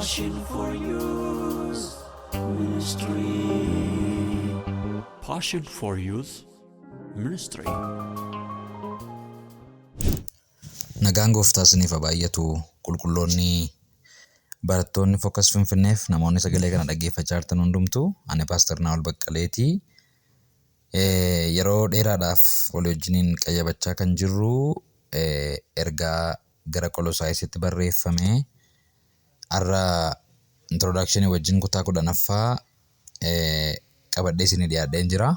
Passion for Youth Ministry. Passion for Youth Ministry. Nagaan gooftaa isiniif haa baay'atu qulqulloonni barattoonni Focus Finfinneef namoonni sagalee kana dhaggeeffachaa jirtan hundumtuu ani Paaster Naa'ol Baqqaleeti. Yeroo dheeraadhaaf walii wajjiniin qayyabachaa kan jirru ergaa gara Qolosaayisitti barreeffame har'a introduction wajjin kutaa 10ffaa qabadhee isinii dhiyaadheen jira.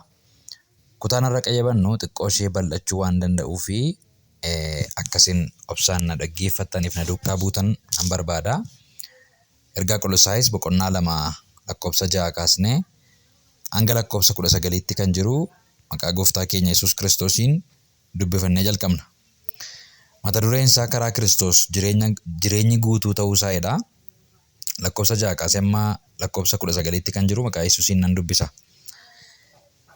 Kutaan har'a qayyabannu xiqqoo ishee bal'achuu waan danda'uu fi akkasin obsaan na dhaggeeffattaniif na duukaa buutan nan barbaada. Ergaa Qolosaayis boqonnaa 2 lakkoofsa 6 kaasnee hanga lakkoofsa 19tti kan jiru maqaa gooftaa keenya Yesuus Kiristoosiin dubbifannee jalqabna. Mata dureen isaa karaa Kiristoos jireenya jireenyi guutuu ta'uu isaa jedha. Lakkoofsa 6 kaasee amma lakkoofsa 19tti kan jiru maqaa Yesuusiin nan dubbisa.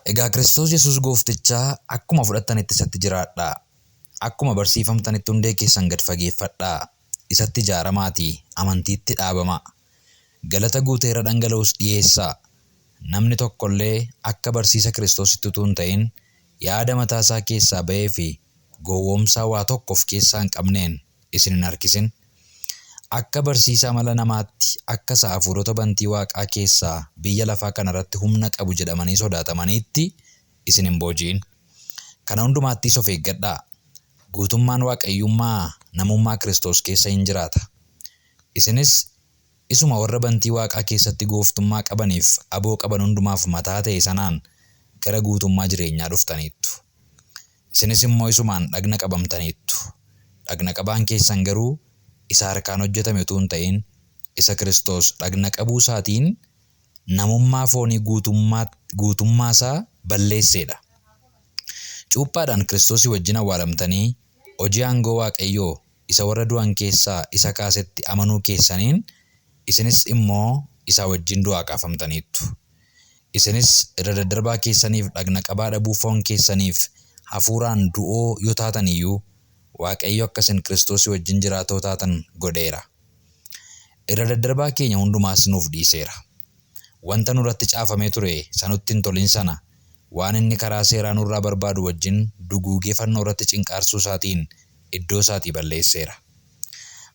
Egaa Kiristoos Yesuus gooftichaa akkuma fudhattanitti isatti jiraadhaa. Akkuma barsiifamtanitti hundee keessan gad fageeffadhaa. Isatti ijaaramaatii amantiitti dhaabamaa. Galata guutee irra dhangala'us dhi'eessaa. Namni tokko illee akka barsiisa Kiristoositti utuu hin ta'in, yaada mataa isaa keessaa ba'ee fi gowwoomsaa waa tokko of keessaa hin qabneen isin hin harkisin. Akka barsiisa amala namaatti, akka isa hafuurota bantii waaqaa keessaa biyya lafaa kana irratti humna qabu jedhamanii sodaatamaniitti isin hin booji'in. Kana hundumaattiis of eeggadhaa! Guutummaan Waaqayyummaa namummaa Kiristoos keessa in jiraata. Isinis isuma warra bantii waaqaa keessatti gooftummaa qabaniif aboo qaban hundumaaf mataa ta'e sanaan gara guutummaa jireenyaa dhuftaniittu. Isinis immoo isumaan dhagna qabamtaniittu. Dhagna qabaan keessan garuu isa harkaan hojjetame utuu hin ta'in, isa Kiristoos dhagna qabuu isaatiin namummaa foonii guutummaa isaa balleessee dha. Cuuphaadhaan Kiristoosii wajjin awwaalamtanii, hojii aangoo Waaqayyoo isa warra du'an keessaa isa kaasetti amanuu keessaniin isinis immoo isaa wajjin du'aa kaafamtaniittu. Isinis irra daddarbaa keessaniif dhagna qabaa dhabuu foon keessaniif hafuuraan du'oo yoo taatan iyyuu, Waaqayyo akka isin Kiristoosii wajjin jiraatoo taatan godheera. Irra daddarbaa keenya hundumaas nuuf dhiiseera. Wanta nurratti caafamee ture isa nutti hin tolin sana waan inni karaa seeraa nurraa barbaadu wajjin duguugee fannoo irratti cinqaarsuu isaatiin iddoo isaatii balleesseera.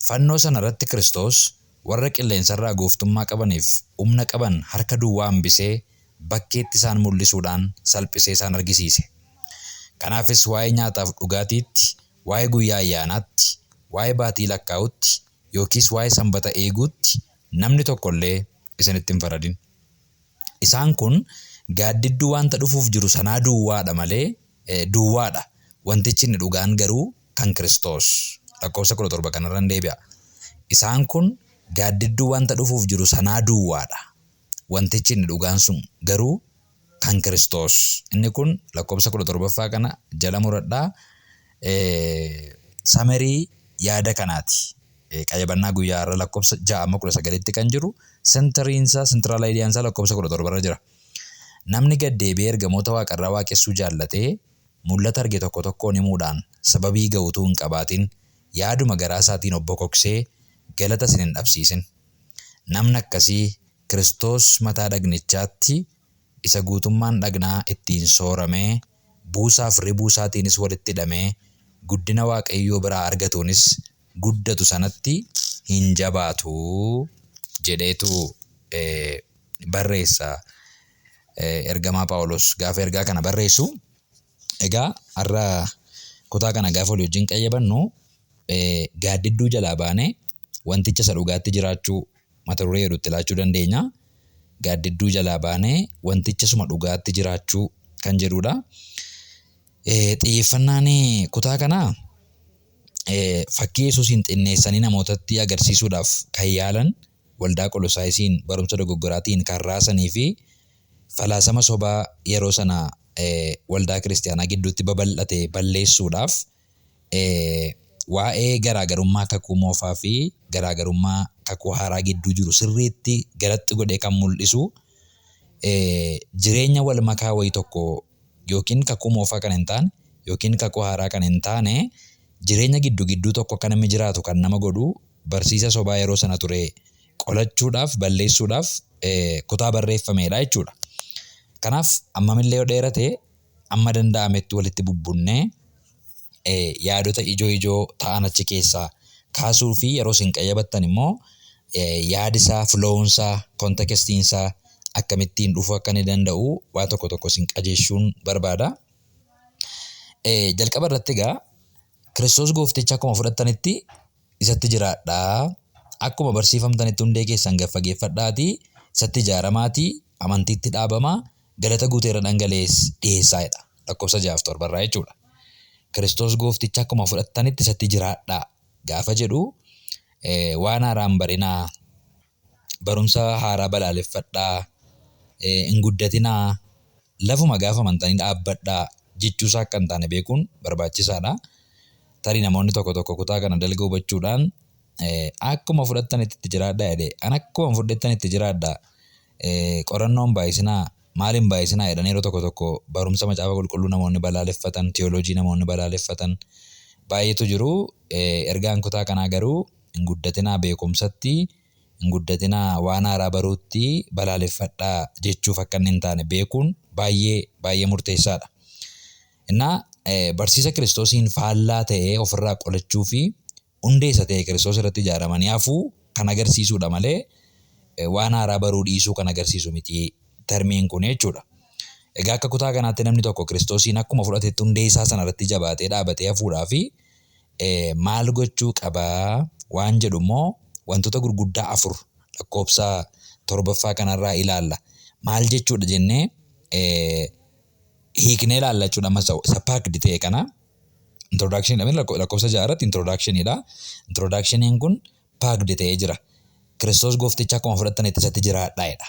Fannoo sana irratti Kiristoos warra qilleensarraa gooftummaa qabaniif humna qaban harka duwwaa hambisee bakkeetti isaan mul'isuudhaan salphisee isaan argisiise. Kanaafis waa'ee nyaataaf dhugaatiitti, waa'ee guyyaa ayyaanaatti, waa'ee baatii lakkaa'utti yookiis waa'ee Sanbata eeguutti namni tokko illee isinitti hin faradin. Isaan kun gaaddidduu wanta dhufuuf jiru sanaa duwwaa dha malee duwwaa dha, wantichi inni dhugaan garuu kan Kiristoos. Lakkoofsa 17 kanarran deebi'a. Isaan kun gaaddidduu wanta dhufuuf jiru sanaa duwwaa dha, wantichi inni dhugaan sun garuu kan Kiristoos. Inni kun lakkoofsa 17ffaa kana jala muradhaa. Summary yaada kanaati. Qayyabannaa guyyaa har'a lakkoofsa 6 amma 19tti kan jiru centeriinsaa central ideaansaa lakkoofsa 17 irra jira. Namni gad deebi'ee ergamoota waaqarraa waaqessuu jaallatee mul'ata arge tokko tokkoon himuudhaan sababii ga'u utuu hin qabaatin yaaduma garaa isaatiin of bokoksee galata isin hin dhabsiisin. Namni akkasii Kiristoos mataa dhagnichaatti isa guutummaan dhagnaa ittiin sooramee, buusaaf ribuu isaatiinis walitti hidhamee, guddina Waaqayyoo biraa argatuunis guddatu sanatti hin jabaatu jedheetu barreessa ergamaa Phaawulos gaafa ergaa kana barreessu. Egaa har'a kutaa kana gaafa walii wajjin qayyabannu gaaddidduu jalaa baanee wanticha isa dhugaatti jiraachuu mata duree jedhu itti laachuu dandeenya. Gaaddidduu jalaa baanee wanticha isuma dhugaatti jiraachuu kan jedhudha. Xiyyeeffannaan kutaa kanaa fakkii Yesuusiin xinneessanii namootatti agarsiisuudhaaf kan yaalan waldaa Qolosaayisiin barumsa dogoggoraatiin kan raasanii fi falaasama sobaa yeroo sana waldaa kiristiyaanaa gidduutti babal'ate balleessuudhaaf waa'ee garaagarummaa kakuu moofaa fi garaagarummaa kakuu haaraa gidduu jiru sirriitti galaxxi godhee kan mul'isu jireenya wal makaa wayii tokko yookiin kakuu moofaa kan hin taane yookiin kakuu haaraa kan hin taane jireenya giddu gidduu tokko akka namni jiraatu kan nama godhu barsiisa sobaa yeroo sana ture. qolachuudhaaf, balleessuudhaaf kutaa barreeffamedha jechuudha. Kanaaf ammamillee yoo dheerate amma danda'ametti walitti bubbunnee yaadota ijoo ijoo ta'an achi keessaa kaasuu fi yeroo isin qayyabattan immoo yaadisaa, flowunsaa, contextiinsaa akkamittiin dhufuu akka inni danda'u waa tokko tokko isin qajeelchuun barbaada. Jalqaba irratti egaa Kiristoos goofticha akkuma fudhattanitti isatti jiraadhaa. Akkuma barsiifamtanitti hundee keessan gad fageeffadhaatii isatti ijaaramaatii amantiitti dhaabamaa galata guuteerra dhangala'es dhiyeessaa jedha. Lakkoofsa 6 fi 7 irraa jechuudha. Kiristoos goofticha akkuma fudhattanitti isatti jiraadhaa gaafa jedhu, waan haaraa hin barinaa, barumsa haaraa balaaleffadhaa, hin guddatinaa, lafuma gaafa amantanii dhaabbadhaa jechuusaa akka hin taane beekuun barbaachisaadha. Tarii namoonni tokko tokko kutaa kana dalga hubachuudhaan akkuma fudhattanitti itti jiraadhaa jedhee, an akkuma fudhattan itti jiraadhaa, qorannoon baay'isinaa, maaliin baay'isinaa jedhanii yeroo tokko tokko barumsa Macaafa Qulqulluu namoonni balaaleffatan, tiyooloojii namoonni balaaleffatan baay'eetu jiru. Ergaan kutaa kanaa garuu hin guddatinaa beekumsatti, hin guddatinaa waan haaraa baruutti, balaaleffadhaa jechuuf akka inni hin taane beekuun baay'ee baay'ee murteessaadha. Innaa barsiisa Kiristoosiin faallaa ta'ee ofirraa qolachuu fi hundee isa ta'e Kiristoos irratti ijaaramanii hafuu kan agarsiisudha malee waan haaraa baruu dhiisuu kan agarsiisu miti termiin kun jechuudha. Egaa akka kutaa kanaatti namni tokko Kiristoosiin akkuma fudhatetti hundee isaa sana irratti jabaatee dhaabatee hafuudhaa fi maal gochuu qabaa waan jedhu immoo wantoota gurguddaa afur lakkoofsa torbaffaa kanarraa ilaalla. Maal jechuudha jennee hiiknee ilaalla jechuudha amma isa packed ta'e kana. Introduction lakkoofsa 6 irratti introductionidha. Introductioniin kun packed ta'ee jira. Kiristoos goofticha akkuma fudhattanitti isatti jiraadhaa jedha.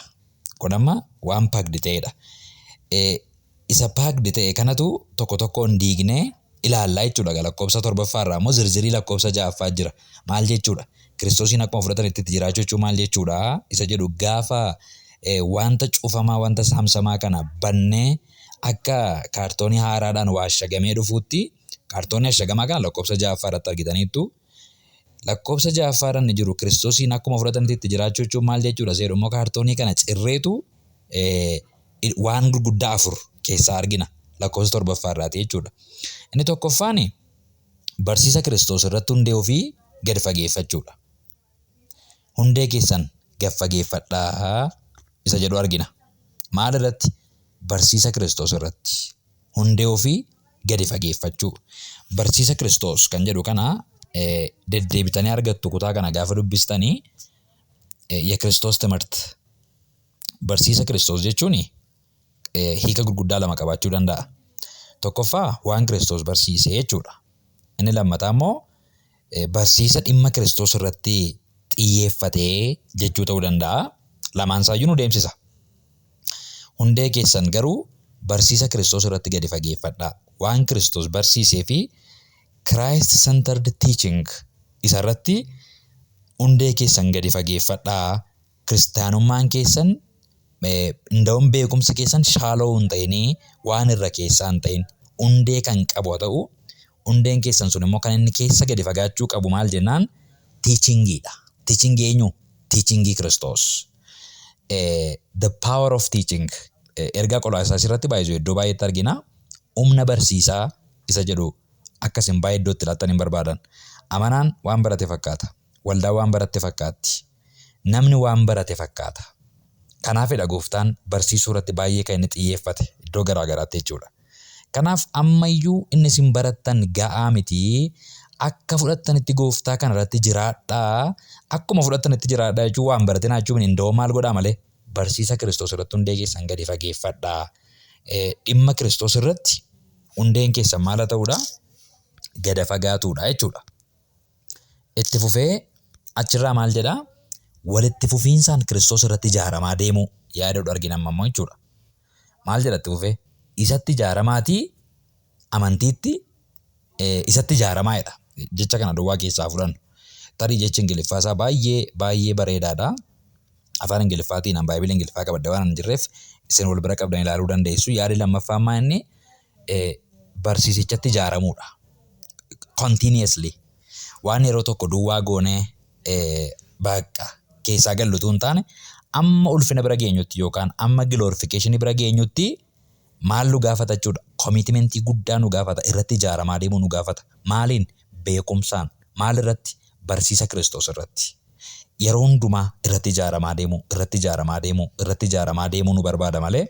Kun amma waan packed ta'edha. Isa packed ta'e kanatu tokko tokkoon diignee ilaallaa jechuudha. Lakkoofsa torbaffaa irraa immoo zirzirii lakkoofsa ja'affaa jira. Maal jechuudha? Kiristoosiin akkuma fudhatanitti itti jiraachuu jechuun maal jechuudha? Isa jedhu gaafa wanta cufamaa, wanta saamsamaa kana bannee akka kaartoonii haaraadhaan waa ashagamee dhufuutti, kaartoonii ashagamaa kana lakkoofsa ja'affaa irratti argitaniittu. Lakkoofsa ja'affaa irra inni jiru Kiristoosiin akkuma fudhatanitti itti jiraachuu jechuun maal jechuudha? Seeru immoo kaartoonii kana cirreetu waan gurguddaa afur keessaa argina lakkoofsa torbaffaa irraati jechuudha. Inni tokkoffaan barsiisa Kiristoos irratti hundee ofii gad fageeffachuudha. Hundee keessan gad fageeffadhaa isa jedhu argina. Maal irratti? Barsiisa Kiristoos irratti. Hundee ofii gadi fageeffachuu. Barsiisa Kiristoos kan jedhu kana deddeebitanii argattu kutaa kana gaafa dubbistanii, የክርስቶስ ትምህርት. Barsiisa Kiristoos jechuun hiika gurguddaa lama qabaachuu danda'a. Tokkoffaa waan Kiristoos barsiise jechuudha. Inni lammataa immoo barsiisa dhimma Kiristoos irratti xiyyeeffatee jechuu ta'uu danda'a. Lamaan isaayyuu nu deemsisa. Hundee keessan garuu barsiisa Kiristoos irratti gadi fageeffadhaa. Waan Kiristoos barsiisee fi Christ centered teaching isa irratti hundee keessan gadi fageeffadhaa. Kiristaanummaan keessan inda'uun beekumsi keessan shallow hin ta'inii, waan irra keessaa hin ta'in, hundee kan qabu haa ta'u. Hundeen keessan sun immoo kan inni keessa gadi fagaachuu qabu maal jennaan teachingiidha. Teachingii eenyu? Teachingii Kiristoos. The power of teaching ergaa Qolaasaas irratti baay'ee iddoo baay'eetti argina. Humna barsiisaa isa jedhu akkasin baay'ee iddoo itti laattan hin barbaadan. Amanaan waan barate fakkaata. Waldaan waan baratte fakkaatti. Namni waan barate fakkaata. Kanaafidha gooftaan barsiisuu irratti baay'ee kan inni xiyyeeffate iddoo garaa garaatti jechuudha. Kanaaf ammayyuu inni isin barattan ga'aa miti. Akka fudhattanitti gooftaa kana irratti jiraadhaa. Akkuma fudhattanitti jiraadhaa jechuun waan baratinaa jechuun hin da'oo maal godhaa malee barsiisa Kiristoos irratti hundee keessan gadi fageeffadhaa. Dhimma Kiristoos irratti hundeen keessan maal haa ta'uudha? Gada fagaatuudha jechuudha. Itti fufee achirraa maal jedhaa? Walitti fufiinsaan Kiristoos irratti ijaaramaa deemuu yaadadhu argina amma immoo jechuudha. Maal jedha itti fufee? Isatti ijaaramaatii amantiitti isatti ijaaramaa jedha. Jecha kana duwwaa keessaa fudhannu. Tarii jechi Ingiliffaa isaa baay'ee baay'ee bareedaadha. Afaan Ingiliffaatiin an Baaybilii Ingiliffaa qabadde waan hin jirreef isin wal bira qabdan ilaaluu dandeessu. Yaadi lammaffaan maa inni barsiisichatti ijaaramuudha. Continuously. Waan yeroo tokko duwwaa goonee bakka keessaa gallu utuu hin taane amma ulfina bira geenyutti yookaan amma glorification bira geenyutti maal nu gaafata jechuudha? Commitmentii guddaa nu gaafata. Irratti ijaaramaa deemuu nu gaafata. Maaliin? Beekumsaan. Maal irratti? Barsiisa Kiristoos irratti. Yeroo hundumaa irratti ijaaramaa deemuu, irratti ijaaramaa deemuu, irratti ijaaramaa deemuu nu barbaada malee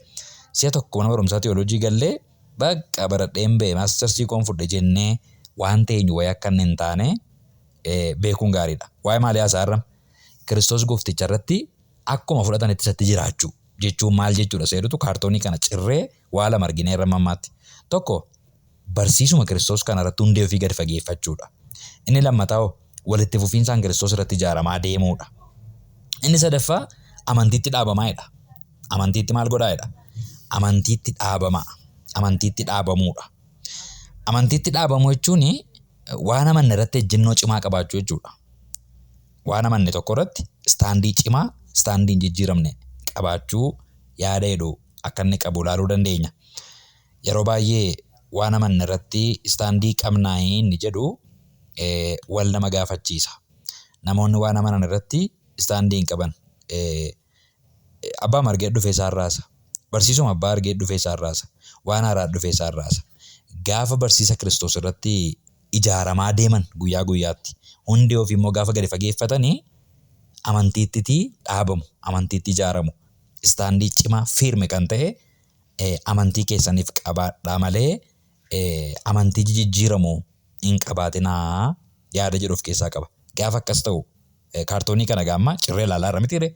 si'a tokko mana barumsaa tiyooloojii gallee bakka baradheen ba'e maastarsii koon fudhe jennee waan teenyu wayii akka inni hin taane beekuun gaariidha. Waa'ee maalii haasaa irra? Kiristoos goofticha irratti akkuma fudhatanitti isatti jiraachuu jechuun maal jechuudha seerutu kaartoonii kana cirree waa lama arginee irra mammaatti. Tokko barsiisuma Kiristoos kana irratti hundee ofii gad fageeffachuudha. Inni lammataa hoo walitti fufiinsaan Kiristoos irratti ijaaramaa deemuudha. Inni sadaffaa amantiitti dhaabamaa jedha. Amantiitti maal godhaa jedha? Amantiitti dhaabamaa. Amantiitti dhaabamuudha. Amantiitti dhaabamuu jechuun waan amanne irratti ejjennoo cimaa qabaachuu jechuudha. Waan amanne tokko irratti istaandii cimaa, istaandii hin jijjiiramne qabaachuu yaada jedhu akka inni qabu ilaaluu dandeenya. Yeroo baay'ee waan amanne irratti istaandii qabnaa inni jedhu wal nama gaafachiisa. Namoonni waan amanan irratti istaandii hin qaban. Abbaa margee dhufe isaan raasa. Barsiisuma abbaa argee dhufe isaan raasa. Waan haaraa dhufe isaan raasa. Gaafa barsiisa Kiristoos irratti ijaaramaa deeman guyyaa guyyaatti hundee ofii immoo gaafa gadi fageeffatanii amantiitti dhaabamu, amantiitti ijaaramu. Istaandii cimaa firme kan ta'e amantii keessaniif qabaadhaa malee amantii jijjiiramu hin qabaatinaa yaada jedhu of keessaa qaba. Gaafa akkas ta'u kaartoonii kana gaamma cirree ilaalaa irra mitiire.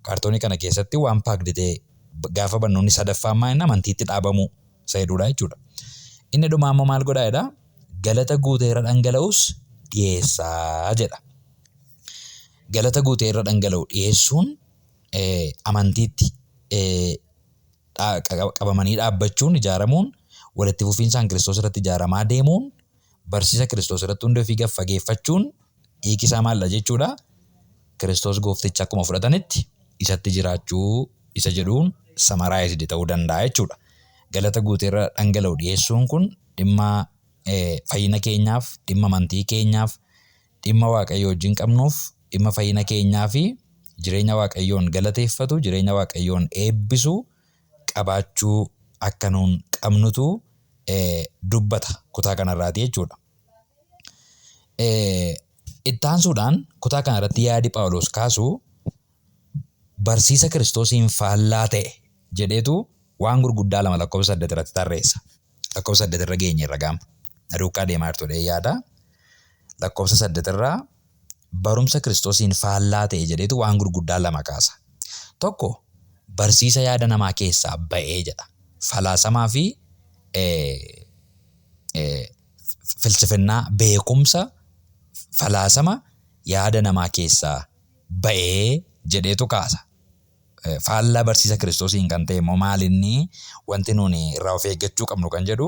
Kaartoonii kana keessatti waan paakdi ta'e gaafa bannoonni sadaffaa ammaa inni amantiitti dhaabamuu isa jedhudha jechuudha. Inni dhumaa immoo maal godhaa jedha? Galata guutee irra dhangala'us dhiyeessaa jedha. Galata guutee irra dhangala'u dhiyeessuun amantiitti qabamanii dhaabbachuun ijaaramuun walitti fufiinsaan Kiristoos irratti ijaaramaa deemuun barsiisa Kiristoos irratti hundee ofii gad fageeffachuun hiiki isaa maalidha jechuudha? Kiristoos goofticha akkuma fudhatanitti isatti jiraachuu isa jedhuun summarized ta'uu danda'a jechuudha. Galata guutee irra dhangala'u dhiyeessuun kun dhimma fayyina keenyaaf, dhimma amantii keenyaaf, dhimma Waaqayyo wajjin qabnuuf, dhimma fayyina keenyaa fi jireenya Waaqayyoon galateeffatu, jireenya Waaqayyoon eebbisu qabaachuu akka nuun qabnutu dubbata kutaa kanarraati jechuudha. Itti aansuudhaan kutaa kanarratti yaadi Phaawulos kaasu barsiisa Kiristoosiin faallaa ta'e jedheetu waan gurguddaa lama lakkoofsa 8 irratti tarreessa. Lakkoofsa 8 irra geenye irra gaama. Na duukaa deemaa jirtu jedhee yaada. Lakkoofsa 8 irraa barumsa Kiristoosiin faallaa ta'e jedheetu waan gurguddaa lama kaasa. Tokko barsiisa yaada namaa keessaa ba'ee jedha. Falaasamaa fi filsifinnaa beekumsa falaasama yaada namaa keessaa ba'ee jedheetu kaasa. Faallaa barsiisa Kiristoosiin kan ta'e immoo maal inni wanti nuuni irraa of eeggachuu qabnu kan jedhu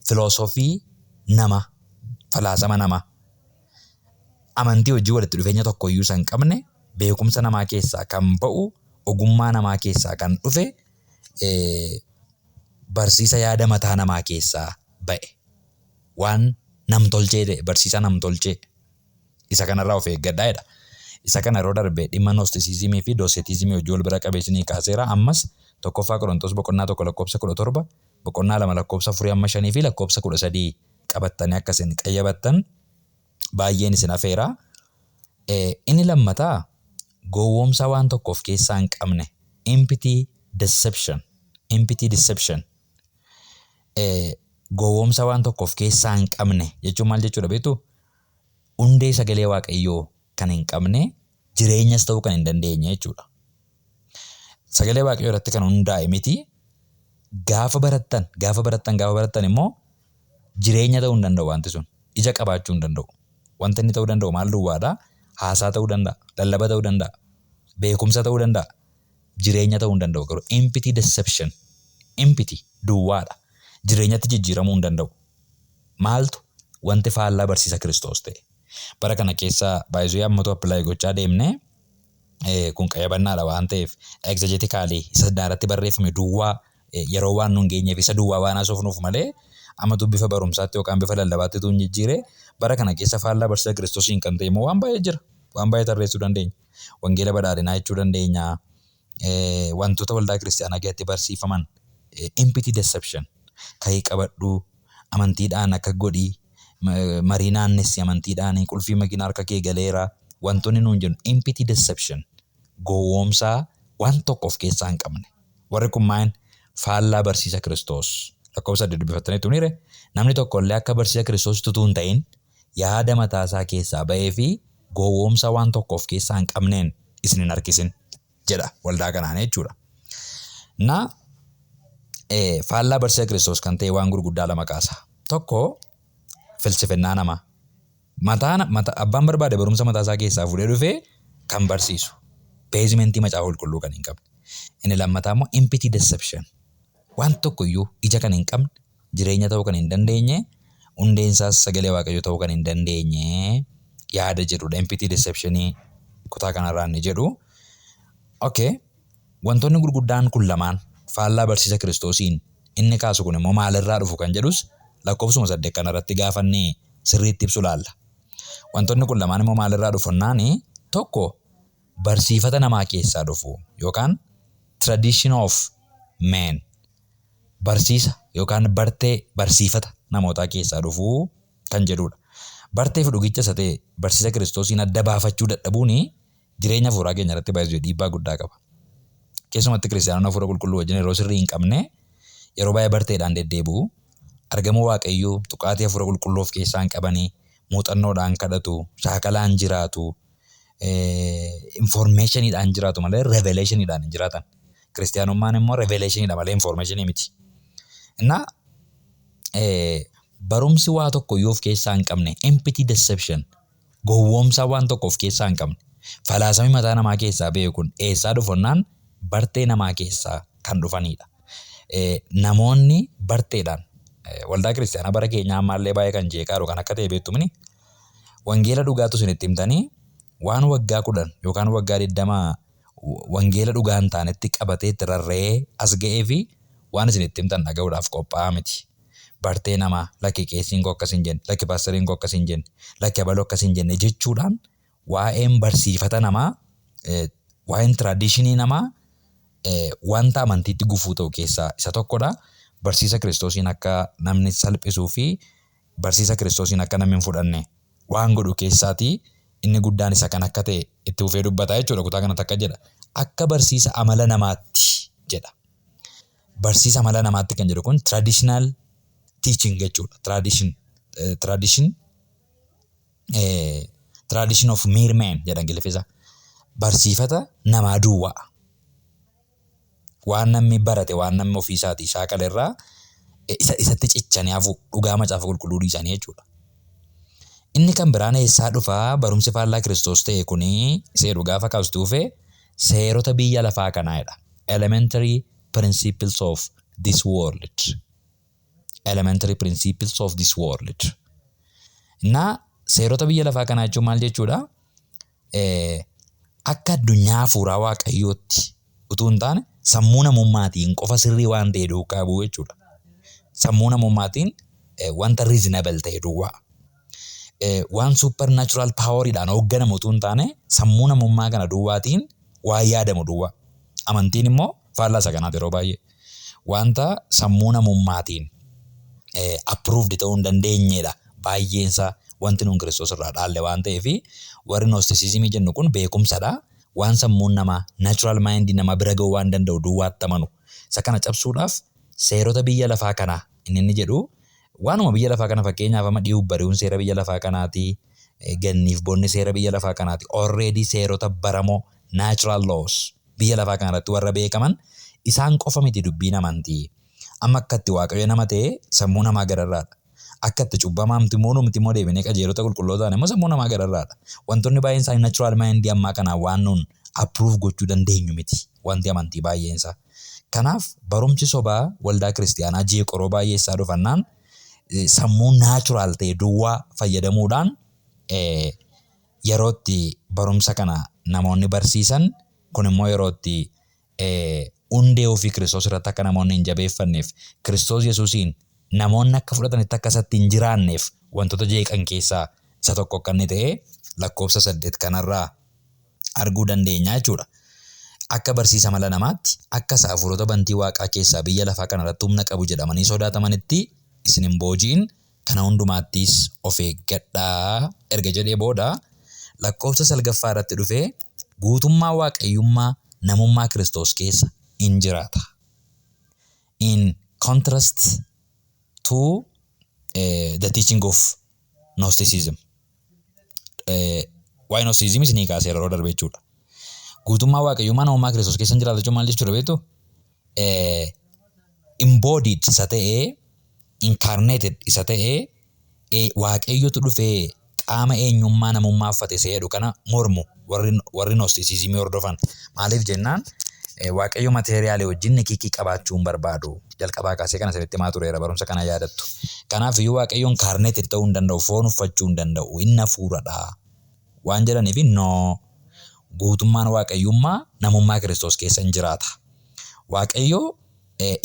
filoosofii nama, falaasama namaa, amantii hojii walitti dhufeenya tokko iyyuu isa hin qabne, beekumsa namaa keessaa kan ba'u, ogummaa namaa keessaa kan dhufe, barsiisa yaada mataa namaa keessaa ba'e, waan namtolchee ta'e, barsiisa namtolchee isa kanarraa of eeggadhaa jedha. Isa kana yeroo darbe dhimma Noostisizimii fi Doosetizimii hojii wal bira qabee isinii kaaseera. Ammas 1ffaa Qorontos boqonnaa 1 lakkoofsa 17, boqonnaa 2 lakkoofsa 4 amma 5 fi lakkoofsa 13 qabattanii akka isin qayyabattan baay'een isin afeera. Inni lammataa gowwoomsaa waan tokko of keessaa hin qabne, empty deception, empty deception. Gowwoomsaa waan tokko of keessaa hin qabne jechuun maal jechuudha beektuu? Hundee sagalee Waaqayyoo kan hin qabne jireenyas ta'uu kan hin dandeenye jechuudha. Sagalee Waaqayyoo irratti kan hundaa'e miti. Gaafa barattan, gaafa barattan, gaafa barattan immoo jireenya ta'uu hin danda'u wanti sun. Ija qabaachuu hin danda'u. Wanta inni ta'uu danda'u maal duwwaadha? Haasaa ta'uu danda'a, lallaba ta'uu danda'a, beekumsa ta'uu danda'a. Jireenya ta'uu hin danda'u garuu empty deception, empty duwwaadha. Jireenyatti jijjiiramuu hin danda'u. Maaltu wanti faallaa barsiisa Kiristoos ta'e? Bara kana keessa baay'isuu ammatu apply gochaa deemne kun qayyabannaadha waan ta'eef exegetically isa daaratti barreeffame duwwaa yeroo waan nun geenyeef isa duwwaa waan haasofnuuf malee ammatu bifa barumsaatti yookaan bifa lallabaatti utuu hin jijjiire bara kana keessa faallaa barsiisa Kiristoosiin kan ta'e immoo waan baay'ee jira. Waan baay'ee tarreessuu dandeenya. Wangeela badhaadhinaa jechuu dandeenya. Wantoota waldaa kiristaanaa keessatti barsiifaman empty deception, ka'ii qabadhuu, amantiidhaan akka godhii, marii naannessi, amantiidhaan qulfii makiinaa harka kee galeera, wantoonni nuun jennu empty deception, gowwoomsaa waan tokko of keessaa hin qabne. Warri kun maal? Faallaa barsiisa Kiristoos. Lakkoofsa 8 dubbifattanii tuniire, namni tokko illee akka barsiisa Kiristoos utuu hin ta'in yaada mataasaa keessaa ba'ee fi gowwoomsaa waan tokko of keessaa hin qabneen isin hin harkisin jedha waldaa kanaan jechuudha. Na faallaa barsiisa Kiristoos kan ta'e waan gurguddaa lama kaasa. Tokko filsifennaa namaa. Mataan mata abbaan barbaade barumsa mataa isaa keessaa fuudhee dhufee kan barsiisu. Basementii macaafa qulqulluu kan hin qabne. Inni lammataa immoo empty deception. Waan tokko iyyuu ija kan hin qabne, jireenya ta'uu kan hin dandeenye, hundeensaas sagalee Waaqayyoo ta'uu kan hin dandeenye yaada jedhudha. Empty deceptionii kutaa kanarraa inni jedhu. Okay. Wantoonni gurguddaan kun lamaan faallaa barsiisa Kiristoosiin inni kaasu kun immoo maalirraa dhufu kan jedhus lakkoofsuma 8 kanarratti gaafannee sirriitti ibsu laalla. Wantoonni kun lamaan immoo maalirraa dhufu naani, tokko barsiifata namaa keessaa dhufu yookaan tradition of men, barsiisa yookaan bartee barsiifata namootaa keessaa dhufu kan jedhudha. Bartee fi dhugicha isa ta'e barsiisa Kiristoosiin adda baafachuu dadhabuuni jireenya hafuuraa keenya irratti baay'ee dhiibbaa guddaa qaba. Keessumatti kiristaanonni hafuura qulqulluu wajjin yeroo sirrii hin qabne yeroo baay'ee barteedhaan deddeebi'u. Argamuu Waaqayyoo, tuqaatii hafuura qulqulluu of keessaa hin qabanii, muuxannoodhaan kadhatu, shaakalaan jiraatu, informationiidhaan jiraatu malee revelationiidhaan hin jiraatan. Kiristaanummaan immoo revelationiidha malee informationii miti. Innaa barumsi waa tokko iyyuu of keessaa hin qabne, empty deception, gowwoomsaa waan tokko of keessaa hin qabne, falaasamii mataa namaa keessaa ba'e kun eessaa dhufannaan bartee namaa keessaa kan dhufanidha. Namoonni barteedhaan waldaa kiristaanaa bara keenyaa ammaallee baay'ee kan jeeqaaru kan akka ta'e beektumni, wangeela dhugaatu isinitti himtanii waan waggaa 10 yookaan waggaa 20 wangeela dhugaa hin taanetti qabatee itti rarra'ee as ga'ee fi waan isinitti himtan dhaga'uudhaaf qophaa'aa miti. Bartee namaa, lakki qeessiin koo akkas hin jenne, lakki paastariin koo akkas hin jenne, lakki abaluu akkas hin jenne jechuudhaan waa'een barsiifata namaa, waa'een traditionii namaa wanta amantiitti gufuu ta'u keessaa isa tokkodha. Barsiisa Kiristoosiin akka namni salphisuu fi barsiisa Kiristoosiin akka namni hin fudhanne waan godhu keessaatii inni guddaan isa kan akka ta'e itti fufee dubbata jechuudha. Kutaa kanatti akka jedha. Akka barsiisa amala namaatti jedha. Barsiisa amala namaatti kan jedhu kun traditional teaching jechuudha. Tradition of mere men jedha Ingiliffisa. Barsiifata namaa duwwaa. Waan namni barate, waan namni ofii isaatii shaakale irraa isatti cichanii hafu, dhugaa macaafa qulqulluu dhiisanii jechuudha. Inni kan biraan eessaa dhufaa barumsi faallaa Kiristoos ta'e kuni seeru gaafa kaastuufe seerota biyya lafaa kanaadha. Elementary principles of this world. Elementary principles of this world. Innaa seerota biyya lafaa kanaa jechuun maal jechuudha? Akka addunyaa hafuuraa Waaqayyootti utuu hin taane sammuu namummaatiin qofa sirrii waan ta'e duukaa bu'u jechuudha. Sammuu namummaatiin wanta reasonable ta'e duwwaa. Waan supernatural poweriidhaan hoogganamu utuu hin taane sammuu namummaa kana duwwaatiin waan yaadamu duwwaa. Amantiin immoo faallaa isa kanaati yeroo baay'ee. Wanta sammuu namummaatiin approved ta'uu hin dandeenyedha. Baay'eensaa wanti nuun Kiristoos irraa dhaalle waan ta'eef, warri Gnosticismii jennu kun beekumsadha. Waan sammuun namaa, natural mind namaa bira ga'uu waan danda'u duwwaatti amanu. Isa kana cabsuudhaaf seerota biyya lafaa kanaa inni inni jedhu waanuma biyya lafaa kana, fakkeenyaaf amma dhiyuu bari'uun seera biyya lafaa kanaati. Ganniif bonni seera biyya lafaa kanaati. Already seerota baramoo, natural laws, biyya lafaa kanarratti warra beekaman isaan qofa miti dubbiin amantii. Amma akka itti Waaqayyo nama ta'e sammuu namaa gararraadha. Akka itti cubbamaamti immoo numti immoo deebinee qajeelota qulqulloo ta'an immoo sammuu namaa gararraadha. Wantoonni baay'een isaanii natural mind ammaa kanaan waan nuun approve gochuu dandeenyu miti wanti amantii baay'een isaa. Kanaaf barumsi sobaa waldaa kiristiyaanaa jeeqoroo baay'ee isaa dhufannaan sammuu natural ta'e duwwaa fayyadamuudhaan yeroo itti barumsa kana namoonni barsiisan kun immoo yeroo itti hundee ofii Kiristoos irratti akka namoonni hin jabeeffanneef, Kiristoos Yesuusiin namoonni akka fudhatanitti akka isatti hin jiraanneef wantoota jeeqan keessaa isa tokko akka inni ta'e lakkoofsa 8 kanarraa arguu dandeenya jechuudha. Akka barsiisa mala namaatti, akka isa hafuurota bantii waaqaa keessaa biyya lafaa kanarratti humna qabu jedhamanii sodaatamanitti isin hin booji'in, kana hundumaattis of eeggadhaa erga jedhee booda lakkoofsa 9ffaa irratti dhufee guutummaa waaqayyummaa namummaa Kiristoos keessa in jiraata. In contrast to the teaching of Gnosticism. Waa'ee Gnosticism isinii kaaseera yeroo darbe jechuudha. Guutummaa waaqayyummaa namummaa Kiristoos keessa hin jiraata jechuun maal jechuudha beektu? Embodied isa ta'ee, incarnated isa ta'ee, Waaqayyotu dhufee qaama eenyummaa namummaa uffate isa jedhu kana mormu warri Gnosticism hordofan. Maaliif jennaan, Waaqayyo materialii wajjin nikiikii qabaachuu hin barbaadu. Jalqabaa kaasee kana isinitti himaa tureera, barumsa kana yaadattu. Kanaaf iyyuu Waaqayyo incarnated ta'uu hin danda'u, foon uffachuu hin danda'u, inni hafuuradha waan jedhaniif, no, guutummaan waaqayyummaa namummaa Kiristoos keessa hin jiraata. Waaqayyo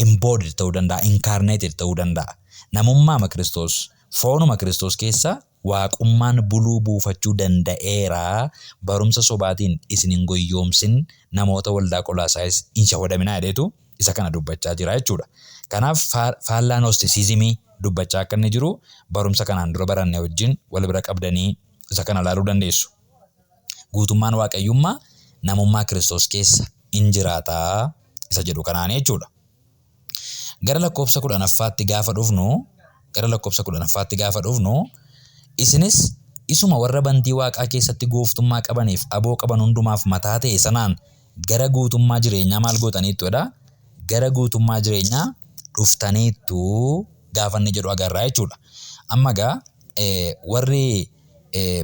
embodied ta'uu danda'a, incarnated ta'uu danda'a. Namummaama Kiristoos, foonuma Kiristoos keessa waaqummaan buluu buufachuu danda'eera. Barumsa sobaatiin isin hin goyyoomsin, namoota waldaa Qolaasaayis hin shawwadaminaa jedheetu isa kana dubbachaa jira jechuudha. Kanaaf faallaa Gnosticismii dubbachaa akka inni jiru barumsa kanaan dura baranne wajjin wal bira qabdanii isa kana ilaaluu dandeessu. Guutummaan waaqayyummaa namummaa Kiristoos keessa in jiraata isa jedhu kanaan jechuudha. Gara lakkoofsa 10ffaatti gaafa dhufnu, gara lakkoofsa 10ffaatti gaafa dhufnu, isinis isuma warra bantii waaqaa keessatti gooftummaa qabaniif aboo qaban hundumaaf mataa ta'e sanaan gara guutummaa jireenyaa maal gootaniittu jedha? Gara guutummaa jireenyaa dhuftaniittu gaafa inni jedhu agarraa jechuudha. Amma egaa warri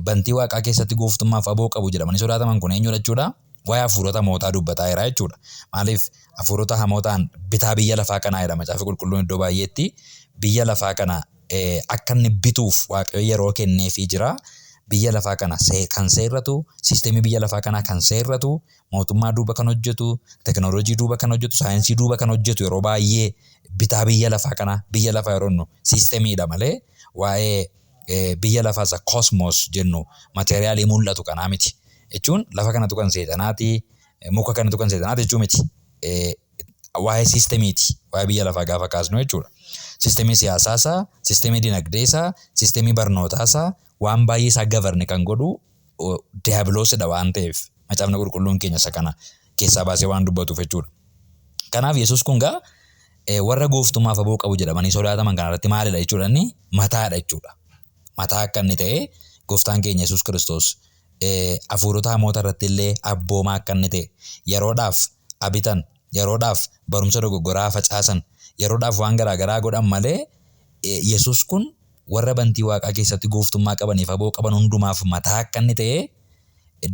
bantii waaqaa keessatti gooftummaaf aboo qabu jedhamanii sodaataman kun eenyudha jechuudha? Waa'ee hafuurota hamootaa dubbataa jira jechuudha. Maaliif, hafuurota hamootaan bitaa biyya lafaa kanaa jedha Macaafa Qulqulluun iddoo baay'eetti. Biyya lafaa kana akka inni bituuf Waaqayyo yeroo kenneefii jira. Biyya lafaa kana kan seerratu, systemii biyya lafaa kanaa kan seerratu, mootummaa duuba kan hojjetu, teknooloojii duuba kan hojjetu, saayinsii duuba kan hojjetu, yeroo baay'ee bitaa biyya lafaa kanaa, biyya lafaa yeroo jennu systemiidha malee waa'ee biyya lafaa isa cosmos jennu materialii mul'atu kanaa miti. Jechuun lafa kanatu kan seexanaati, muka kanatu kan seexanaati jechuu miti. Waa'ee systemiiti, waa'ee biyya lafaa gaafa kaasnu jechuudha. Systemii siyaasaa isaa, systemii dinagdee isaa, systemii barnootaa isaa, waan baay'ee isaa govern kan godhu diiyaabiloosidha waan ta'eef, Macaafni Qulqulluun keenya isa kana keessaa baasee waan dubbatuuf jechuudha. Kanaaf Yesuus kun gaa warra gooftummaaf aboo qabu jedhamanii sodaataman kanarratti maalidha jechuudha? Inni mataadha jechuudha. Mataa akka inni ta'e, gooftaan keenya Yesuus Kiristoos hafuurota hamoota irratti illee abboomaa akka inni ta'e, yeroodhaaf abitan, yeroodhaaf barumsa dogoggoraa facaasan, yeroodhaaf waan garaagaraa godhan malee, Yesuus kun warra bantii waaqaa keessatti gooftummaa qabaniif aboo qaban hundumaaf mataa akka inni ta'e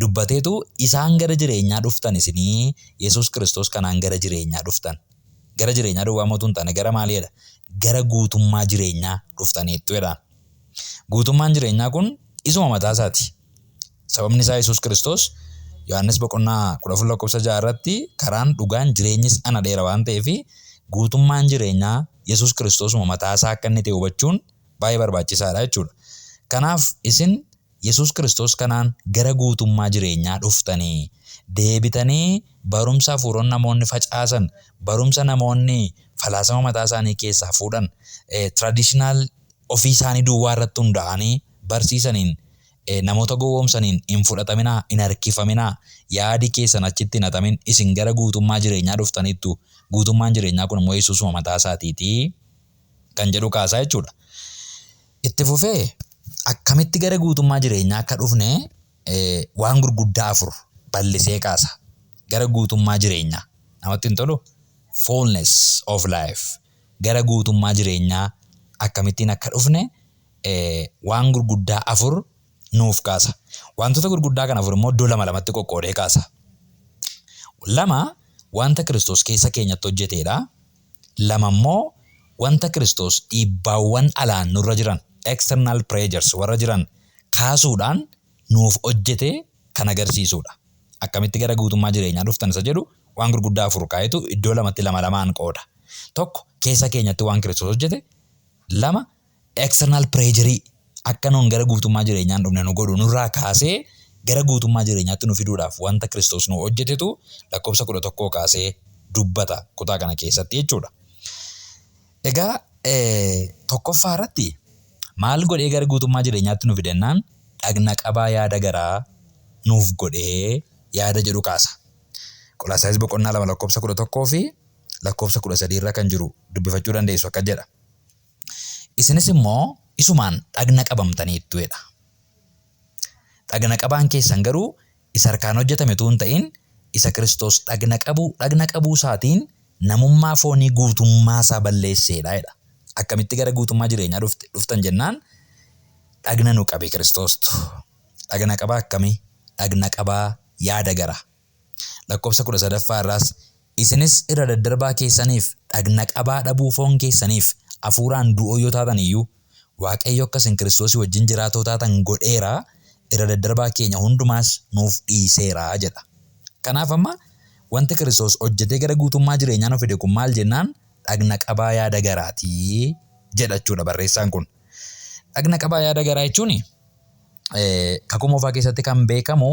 dubbateetu, isaan gara jireenyaa dhuftan isinii Yesuus Kiristoos kanaan gara jireenyaa dhuftan. Gara jireenyaa duwwaa mootuu hin taane, gara maaliidha? Gara guutummaa jireenyaa dhuftaniittu jedhaan. Guutummaan jireenyaa kun isuma mataa isaati. Sababni isaa Yesuus Kiristoos Yohaannis boqonnaa 14 lakkoofsa 6 irratti karaan, dhugaan, jireenyis ana dheera waan ta'eef, guutummaan jireenyaa Yesuus Kiristoosuma mataa isaa akka inni ta'e hubachuun baay'ee barbaachisaadha jechuudha. Kanaaf isin Yesuus Kiristoos kanaan gara guutummaa jireenyaa dhuftanii, deebitanii barumsa hafuuronni namoonni facaasan, barumsa namoonni falaasama mataa isaanii keessaa fuudhan, traditional ofii isaanii duwwaa irratti hundaa'anii barsiisaniin, namoota gowwoomsaniin hin fudhataminaa, hin harkifaminaa, yaadi keessan achitti hin hatamin. Isin gara guutummaa jireenyaa dhuftaniittu, guutummaan jireenyaa kun immoo Yesuusuma mataa isaatiitii kan jedhu kaasaa jechuudha. Itti fufee akkamitti gara guutummaa jireenyaa akka dhufne waan gurguddaa afur bal'isee kaasa. Gara guutummaa jireenyaa. Namatti hin tolu? Fullness of life. Gara guutummaa jireenyaa akkamittiin akka dhufne waan gurguddaa afur nuuf kaasa. Wantoota gurguddaa kana afur immoo iddoo lama lamatti qoqqoodee kaasa. Lama wanta Kiristoos keessa keenyatti hojjeteedha. Lama immoo wanta Kiristoos dhiibbaawwan alaan nurra jiran, external pressures warra jiran kaasuudhaan nuuf hojjete kan agarsiisudha. Akkamitti gara guutummaa jireenyaa dhuftan isa jedhu waan gurguddaa afur kaa'etu iddoo lamatti lama lamaan qooda. Tokko, keessa keenyatti waan Kiristoos hojjete. Lama, external pressure akka nuun gara guutummaa jireenyaa hin dhufne nu godhu nurraa kaasee gara guutummaa jireenyaatti nu fiduudhaaf wanta Kiristoos nu hojjetetu lakkoofsa 11 kaasee dubbata kutaa kana keessatti jechuudha. Egaa tokkoffaa irratti maal godhee gara guutummaa jireenyaatti nu fidennaan dhagna qabaa yaada garaa nuuf godhee yaada jedhu kaasa. Qolaasaayis boqonnaa 2 lakkoofsa 11 fi lakkoofsa 13 irra kan jiru dubbifachuu dandeessu akka jedha. Isinis immoo isumaan dhagna qabamtaniittu jedha. Dhagna qabaan keessan garuu isa harkaan hojjetame utuu hin ta'in isa Kiristoos dhagna qabuu dhagna qabuu isaatiin namummaa foonii guutummaa isaa balleesseedha jedha. Akkamitti gara guutummaa jireenyaa dhufte dhuftan jennaan dhagna nu qabe Kiristoostu. Dhagna qabaa akkamii? Dhagna qabaa yaada garaa. Lakkoofsa 13ffaa irraas isinis irra daddarbaa keessaniif dhagna qabaa dhabuu foon keessaniif hafuuraan du'oo yoo taatan iyyuu Waaqayyo akka isin Kiristoosii wajjin jiraatoo taatan godheera, irra daddarbaa keenya hundumaas nuuf dhiiseera jedha. Kanaaf amma wanti Kiristoos hojjetee gara guutummaa jireenyaa nu fide kun maal jennaan dhagna qabaa yaada garaati jedha jechuudha barreessaan kun. Dhagna qabaa yaada garaa jechuun kakuu moofaa keessatti kan beekamu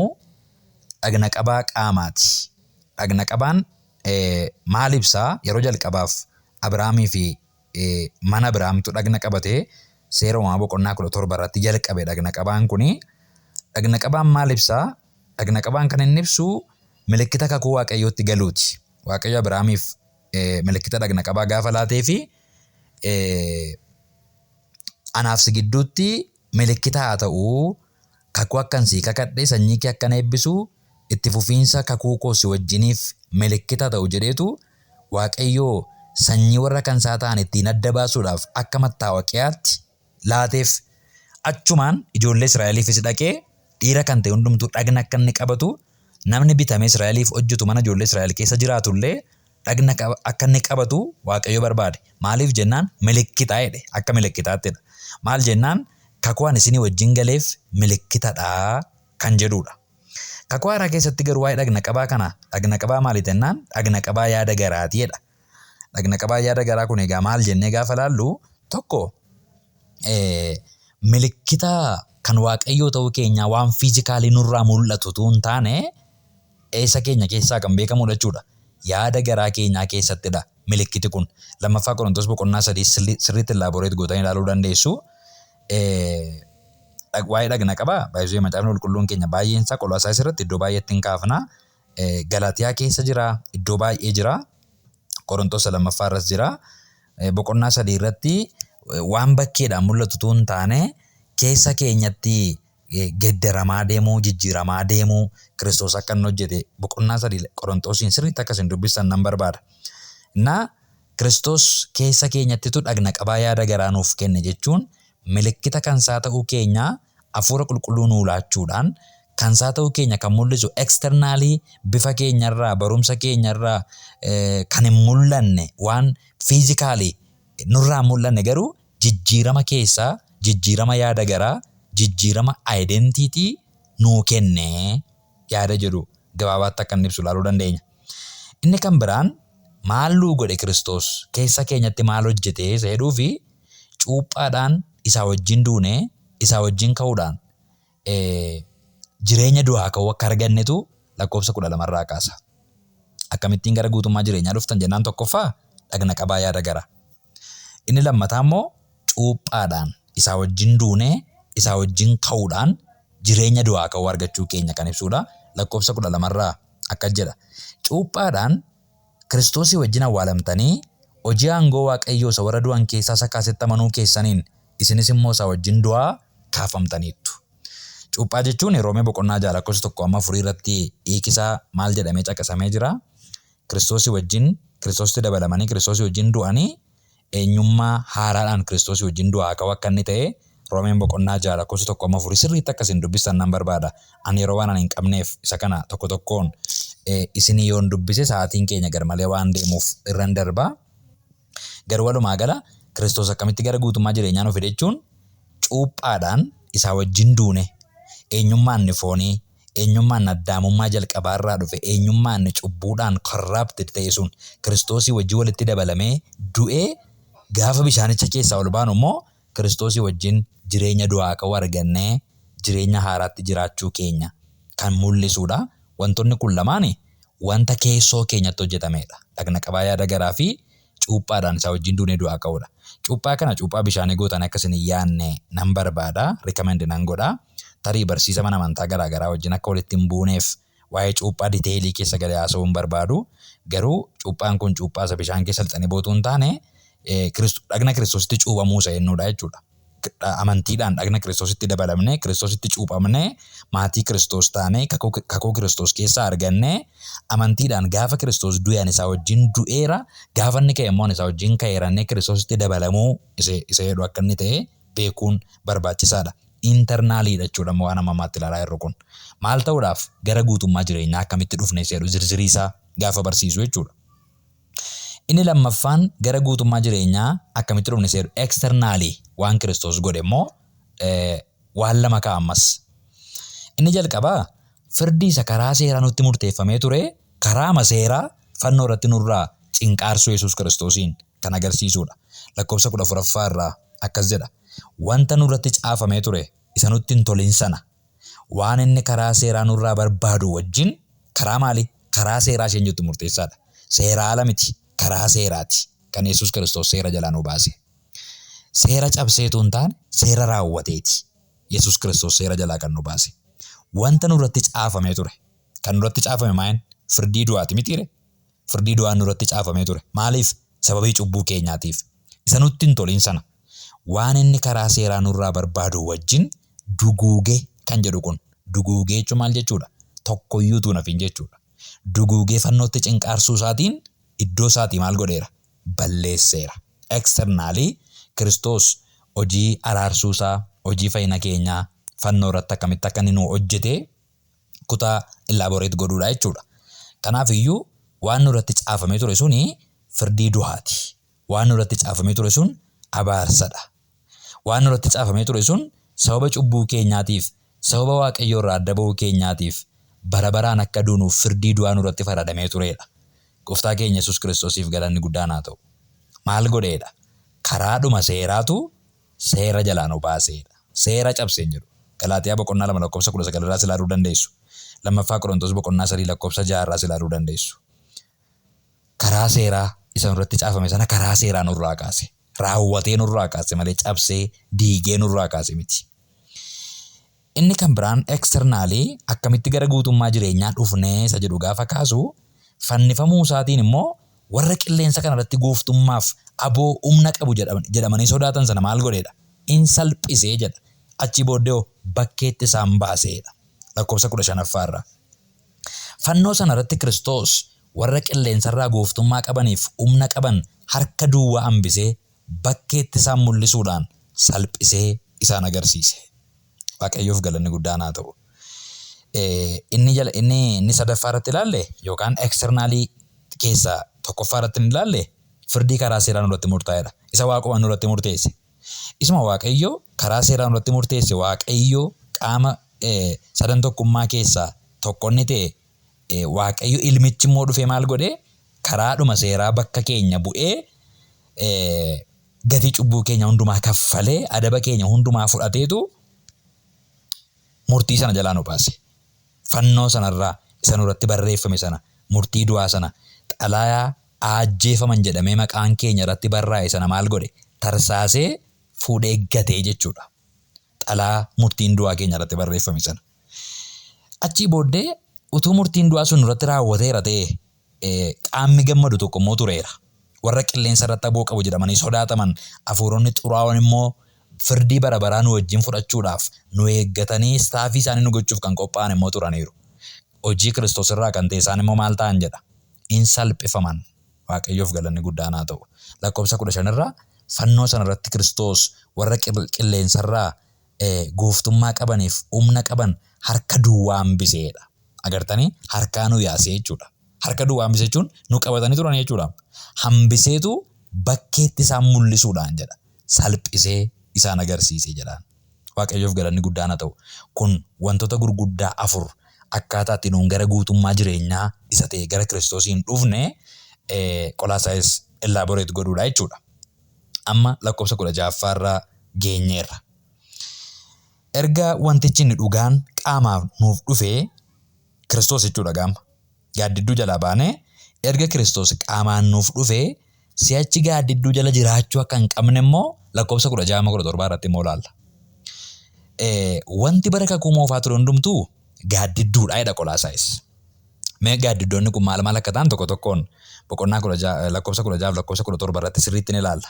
dhagna qabaa qaamaati. Dhagna qabaan maal ibsaa? Yeroo jalqabaaf Abiraamii fi mana Abiraamtu dhagna qabate seera uumamaa boqonnaa 17 irratti jalqabe dhagna qabaan kuni. Dhagna qabaan maal ibsaa? Dhagna qabaan kan inni ibsu milikkita kakuu Waaqayyootti galuuti. Waaqayyo Abiraamiif milikkita dhagna qabaa gaafa laatee fi anaaf si gidduutti milikkita haa ta'u kakuu akkan sii kakadhe sanyii kee akkan eebbisu itti fufiinsa kakuu koo si wajjiniif milikkita ta'u jedheetu Waaqayyo sanyii warra kan isaa ta'an ittiin adda baasuudhaaf akka mattaawaqiyaatti laateef. Achumaan ijoollee Israa'eliifis dhaqee dhiira kan ta'e hundumtuu dhagna akka inni qabatu namni bitamee Israa'eliif hojjetu mana ijoollee Israa'el keessa jiraatu illee dhagna akka inni qabatu Waaqayyo barbaade. Maaliif jennaan milikkita jedhe akka milikkitaattidha. Maal jennaan kakuu ani isinii wajjin galeef milikkitadha kan jedhudha. Kakuu Haaraa keessatti garuu waa'ee dhagna qabaa kana dhagna qabaa maali jennaan dhagna qabaa yaada garaati jedha. Dhagna qabaa yaada garaa kun egaa maal jennee gaafa laallu tokko milikkita kan Waaqayyoo ta'uu keenyaa waan fiizikaalii nurraa mul'atu utuu hin taane eessa keenya keessaa kan beekamudha jechuudha. Yaada garaa keenyaa keessattidha milikkiti kun. Lammaffaa Qorontos boqonnaa 3 sirriitti elaborate gootanii ilaaluu dandeessu. Waa'ee dhagna qabaa baay'isuu macaafni qulqulluun keenya baay'een isaa Qolaasaayis irratti iddoo baay'eetti hin kaafna. Galaatiyaa keessa jira, iddoo baay'ee jira. Qorontos lammaffaa irras jira. Boqonnaa 3 irratti waan bakkeedhaan mul'atu utuu hin taane keessa keenyatti geddaramaa deemuu, jijjiiramaa deemuu Kiristoos akka inni hojjete boqonnaa 3 Qorontosiin sirriitti akka isin dubbistan nan barbaada. Innaa Kiristoos keessa keenyattitu dhagna qabaa yaada garaa nuuf kenne jechuun milikkita kansaa ta'uu keenyaa Hafuura Qulqulluu nuu laachuudhaan kansaa ta'uu keenya kan mul'isu externally bifa keenyarraa, barumsa keenyarraa kan hin mul'anne waan physically nurraa hin mul'anne garuu jijjiirama keessaa, jijjiirama yaada garaa, jijjiirama identity nuu kenne yaada jedhu gabaabaatti akka inni ibsu ilaaluu dandeenya. Inni kan biraan maal nuu godhe Kiristoos keessa keenyatti maal hojjete isa jedhuu fi cuuphaadhaan isaa wajjin duunee isaa wajjin ka'uudhaan jireenya du'aa ka'uu akka argannetu lakkoofsa 12 irraa kaasa. Akkamittiin gara guutummaa jireenyaa dhuftan jennaan tokkoffaa dhagna qabaa yaada garaa. Inni lammataa immoo cuuphaadhaan isaa wajjin duunee isaa wajjin ka'uudhaan jireenya du'aa ka'uu argachuu keenya kan ibsuudha. Lakkoofsa 12 irraa akkas jedha. Cuuphaadhaan Kiristoosii wajjin awwaalamtanii hojii aangoo Waaqayyoo isa warra du'an keessaa isa kaasetti amanuu keessaniin isinis immoo isaa wajjin du'aa kaafamtaniittu. Cuuphaa jechuun Roomee boqonnaa 6 lakkoofsa 1 amma 4 irratti hiikisaa maal jedhamee caqasamee jira? Kiristoosii wajjin Kiristoositti dabalamanii Kiristoosii wajjin du'anii eenyummaa haaraadhaan Kiristoosii wajjin du'aa ka'uu akka inni ta'e Roomeen boqonnaa 6 lakkoofsa 1 amma 4 sirriitti akka isin dubbistan nan barbaada. Ani yeroo waan ani hin qabneef isa kana tokko tokkoon isinii yoon dubbise sa'aatiin keenya garmalee waan deemuuf irran darba. Garuu walumaa gala Kiristoos akkamitti gara guutummaa jireenyaa nu fide jechuun cuuphaadhaan isaa wajjin duune eenyummaa inni foonii eenyummaa inni addaamummaa jalqabaa irraa dhufe eenyummaa inni cubbuudhaan corrupted ta'e sun Kiristoosii wajjin walitti dabalamee du'ee gaafa bishaanicha keessaa ol baanu immoo Kiristoosii wajjin jireenya du'aa ka'uu argannee jireenya haaraatti jiraachuu keenya kan mul'isuudha. Wantoonni kun lamaan wanta keessoo keenyatti hojjetamedha. Dhagna qabaa yaada garaa fi cuuphaadhaan isaa wajjin duunee du'aa ka'uudha. Cuuphaa kana cuuphaa bishaanii gootan akka isin hin yaadne nan barbaada. Recommend nan godha. Tarii barsiisa mana amantaa garaa garaa wajjin akka walitti hin buuneef waa'ee cuuphaa detail keessa galee haasa'uu hin barbaadu. Garuu cuuphaan kun cuuphaa isa bishaan keessa lixanii bootuu hin taane, dhagna Kiristoositti cuuphamuu isa jennuudha jechuudha. Amantiidhaan dhagna Kiristoositti dabalamnee, Kiristoositti cuuphamnee, maatii Kiristoos taanee, kakuu Kiristoos keessaa argannee, amantiidhaan gaafa Kiristoos du'e ani isaa wajjin du'eera, gaafa inni ka'e immoo ani isaa wajjin ka'eera jennee Kiristoositti dabalamuu isa jedhu akka inni ta'e beekuun barbaachisaadha. Internal dha jechuudha amma waan amma ammaatti ilaalaa jirru kun. Maal ta'uudhaaf gara guutummaa jireenyaa akkamitti dhufne isa jedhu zirzirii isaa gaafa barsiisu jechuudha. Inni lammaffaan gara guutummaa jireenyaa akkamitti dhufne isa jedhu externally waan Kiristoos godhe immoo waan lama ka'a ammas. Inni jalqabaa firdii isa karaa seeraa nutti murteeffamee ture karaama seeraa fannoo irratti nurraa cinqaarsuu Yesuus Kiristoosiin kan agarsiisuudha. Lakkoofsa 14ffaa irraa akkas jedha. Wanta nurratti caafamee ture isa nutti hin tolin sana waan inni karaa seeraa nurraa barbaadu wajjin karaa maali? Karaa seeraa isheen jettu murteessaadha. Seeraa ala miti, karaa seeraati kan Yesuus Kiristoos seera jalaa nu baase. Seera cabseetu hin taane, seera raawwateeti Yesuus Kiristoos seera jalaa kan nu baase. Wanta nurratti caafamee ture. Kan nurratti caafame maal? Firdii du'aati mitiire? Firdii du'aan nurratti caafamee ture. Maaliif? Sababii cubbuu keenyaatiif. Isa nutti hin tolin sana waan inni karaa seeraa nurraa barbaadu wajjin duguuge kan jedhu kun, duguugee jechuun maal jechuudha? Tokkoyyuu utuu hin hafin jechuudha. Duguugee fannootti cinqaarsuu isaatiin iddoo isaatii maal godheera? Balleesseera. Externally Kiristoos hojii araarsuu isaa, hojii fayyina keenyaa fannoo irratti akkamitti akka inni nuu hojjete kutaa elaborate godhuudha jechuudha. Kanaaf iyyuu waan nurratti caafamee ture suni firdii du'aati. Waan nurratti caafamee ture sun abaarsadha. Waan nurratti caafamee ture sun sababa cubbuu keenyaatiif, sababa Waaqayyoo irraa adda ba'uu keenyaatiif bara baraan akka duunuuf firdii du'aa nurratti faradamee tureedha. Gooftaa keenya Yesuus Kiristoosiif galanni guddaan haa ta'u. Maal godheedha? Karaadhuma seeraatu seera jalaa nu baaseedha. Seera cabse hin jedhu. Galaatiyaa boqonnaa 2 lakkoofsa 19 irraas ilaaluu dandeessu. Lammaffaa Qorontos boqonnaa 3 lakkoofsa 6 irraas ilaaluu dandeessu. Karaa seeraa isa nurratti caafame sana karaa seeraa nurraa kaase. Raawwatee nurraa kaase malee cabsee diigee nurraa kaase miti. Inni kan biraan externally akkamitti gara guutummaa jireenyaa dhufnee isa jedhu gaafa kaasu, fannifamuu isaatiin immoo warra qilleensa kana irratti gooftummaaf aboo humna qabu jedhamanii sodaatan sana maal godheedha? In salphisee jedha. Achii booddee hoo bakkeetti isaan baaseedha. Lakkoofsa 15ffaa irraa. Fannoo sana irratti Kiristoos warra qilleensarraa gooftummaa qabaniif humna qaban harka duwwaa hambisee bakkeetti isaan mul'isuudhaan salphisee isaan agarsiise. Waaqayyoof galanni guddaan haa ta'u. Inni jala inni inni sadaffaa irratti ilaalle yookaan externalii keessaa tokkoffaa irratti inni ilaalle firdii karaa seeraa nurratti murtaa'edha. Isa Waaquma nurratti murteesse. Isuma Waaqayyo karaa seeraa nurratti murteesse, Waaqayyo qaama sadan tokkummaa keessaa tokko inni ta'e Waaqayyo ilmichi immoo dhufee maal godhe? Karaadhuma seeraa bakka keenya bu'ee, gatii cubbuu keenya hundumaa kaffalee, adaba keenya hundumaa fudhateetu murtii sana jalaa nu baase. Fannoo sanarraa isa nurratti barreeffame sana, murtii du'aa sana, xalayaa aajjeefaman jedhamee maqaan keenya irratti barraa'e sana maal godhe? Tarsaasee fuudhee gatee jechuudha. Xalaa murtiin du'aa keenya irratti barreeffame sana. Achii booddee utuu murtiin du'aa sun nurratti raawwateera ta'ee qaamni gammadu tokko immoo tureera. Warra qilleensa irratti aboo qabu jedhamanii sodaataman hafuuronni xuraa'oon immoo firdii bara baraa nu wajjin fudhachuudhaaf nu eeggatanii istaafii isaanii nu gochuuf kan qophaa'an immoo turaniiru. Hojii Kiristoos irraa kan ta'e isaan immoo maal ta'an jedha? In salphifaman. Waaqayyoof galanni guddaan haa ta'u. Lakkoofsa 15 irraa fannoo sana irratti Kiristoos warra qilleensarraa gooftummaa qabaniif humna qaban harka duwwaa hambiseedha. Agartanii, harkaa nu yaasee jechuudha. Harka duwwaa hambise jechuun nu qabatanii turan jechuudha. Hambiseetu bakkeetti isaan mul'isuudhaan jedha. Salphisee isaan agarsiise jedhaan. Waaqayyoof galanni guddaan haa ta'u. Kun wantoota gurguddaa afur akkaataa itti nuun gara guutummaa jireenyaa isa ta'e gara Kiristoosiin dhufne Qolaasaayis elaborate godhuudha jechuudha. Amma lakkoofsa 16ffaa irraa geenyeerra. Erga wantichi inni dhugaan qaamaaf nuuf dhufee Kiristoos jechuudha gaama. Gaaddidduu jalaa baanee erga Kiristoos qaamaan nuuf dhufee si'achi gaaddidduu jala jiraachuu akka hin qabne immoo lakkoofsa 16-17 irratti immoo ilaalla. Wanti bara kakuu moofaa ture hundumtuu gaaddidduudha jedha Qolaasaayis. Mee gaaddiddoonni kun maal maal akka ta'an tokko tokkoon boqonnaa 16 lakkoofsa 16 lakkoofsa 17 irratti sirriitti ni ilaalla.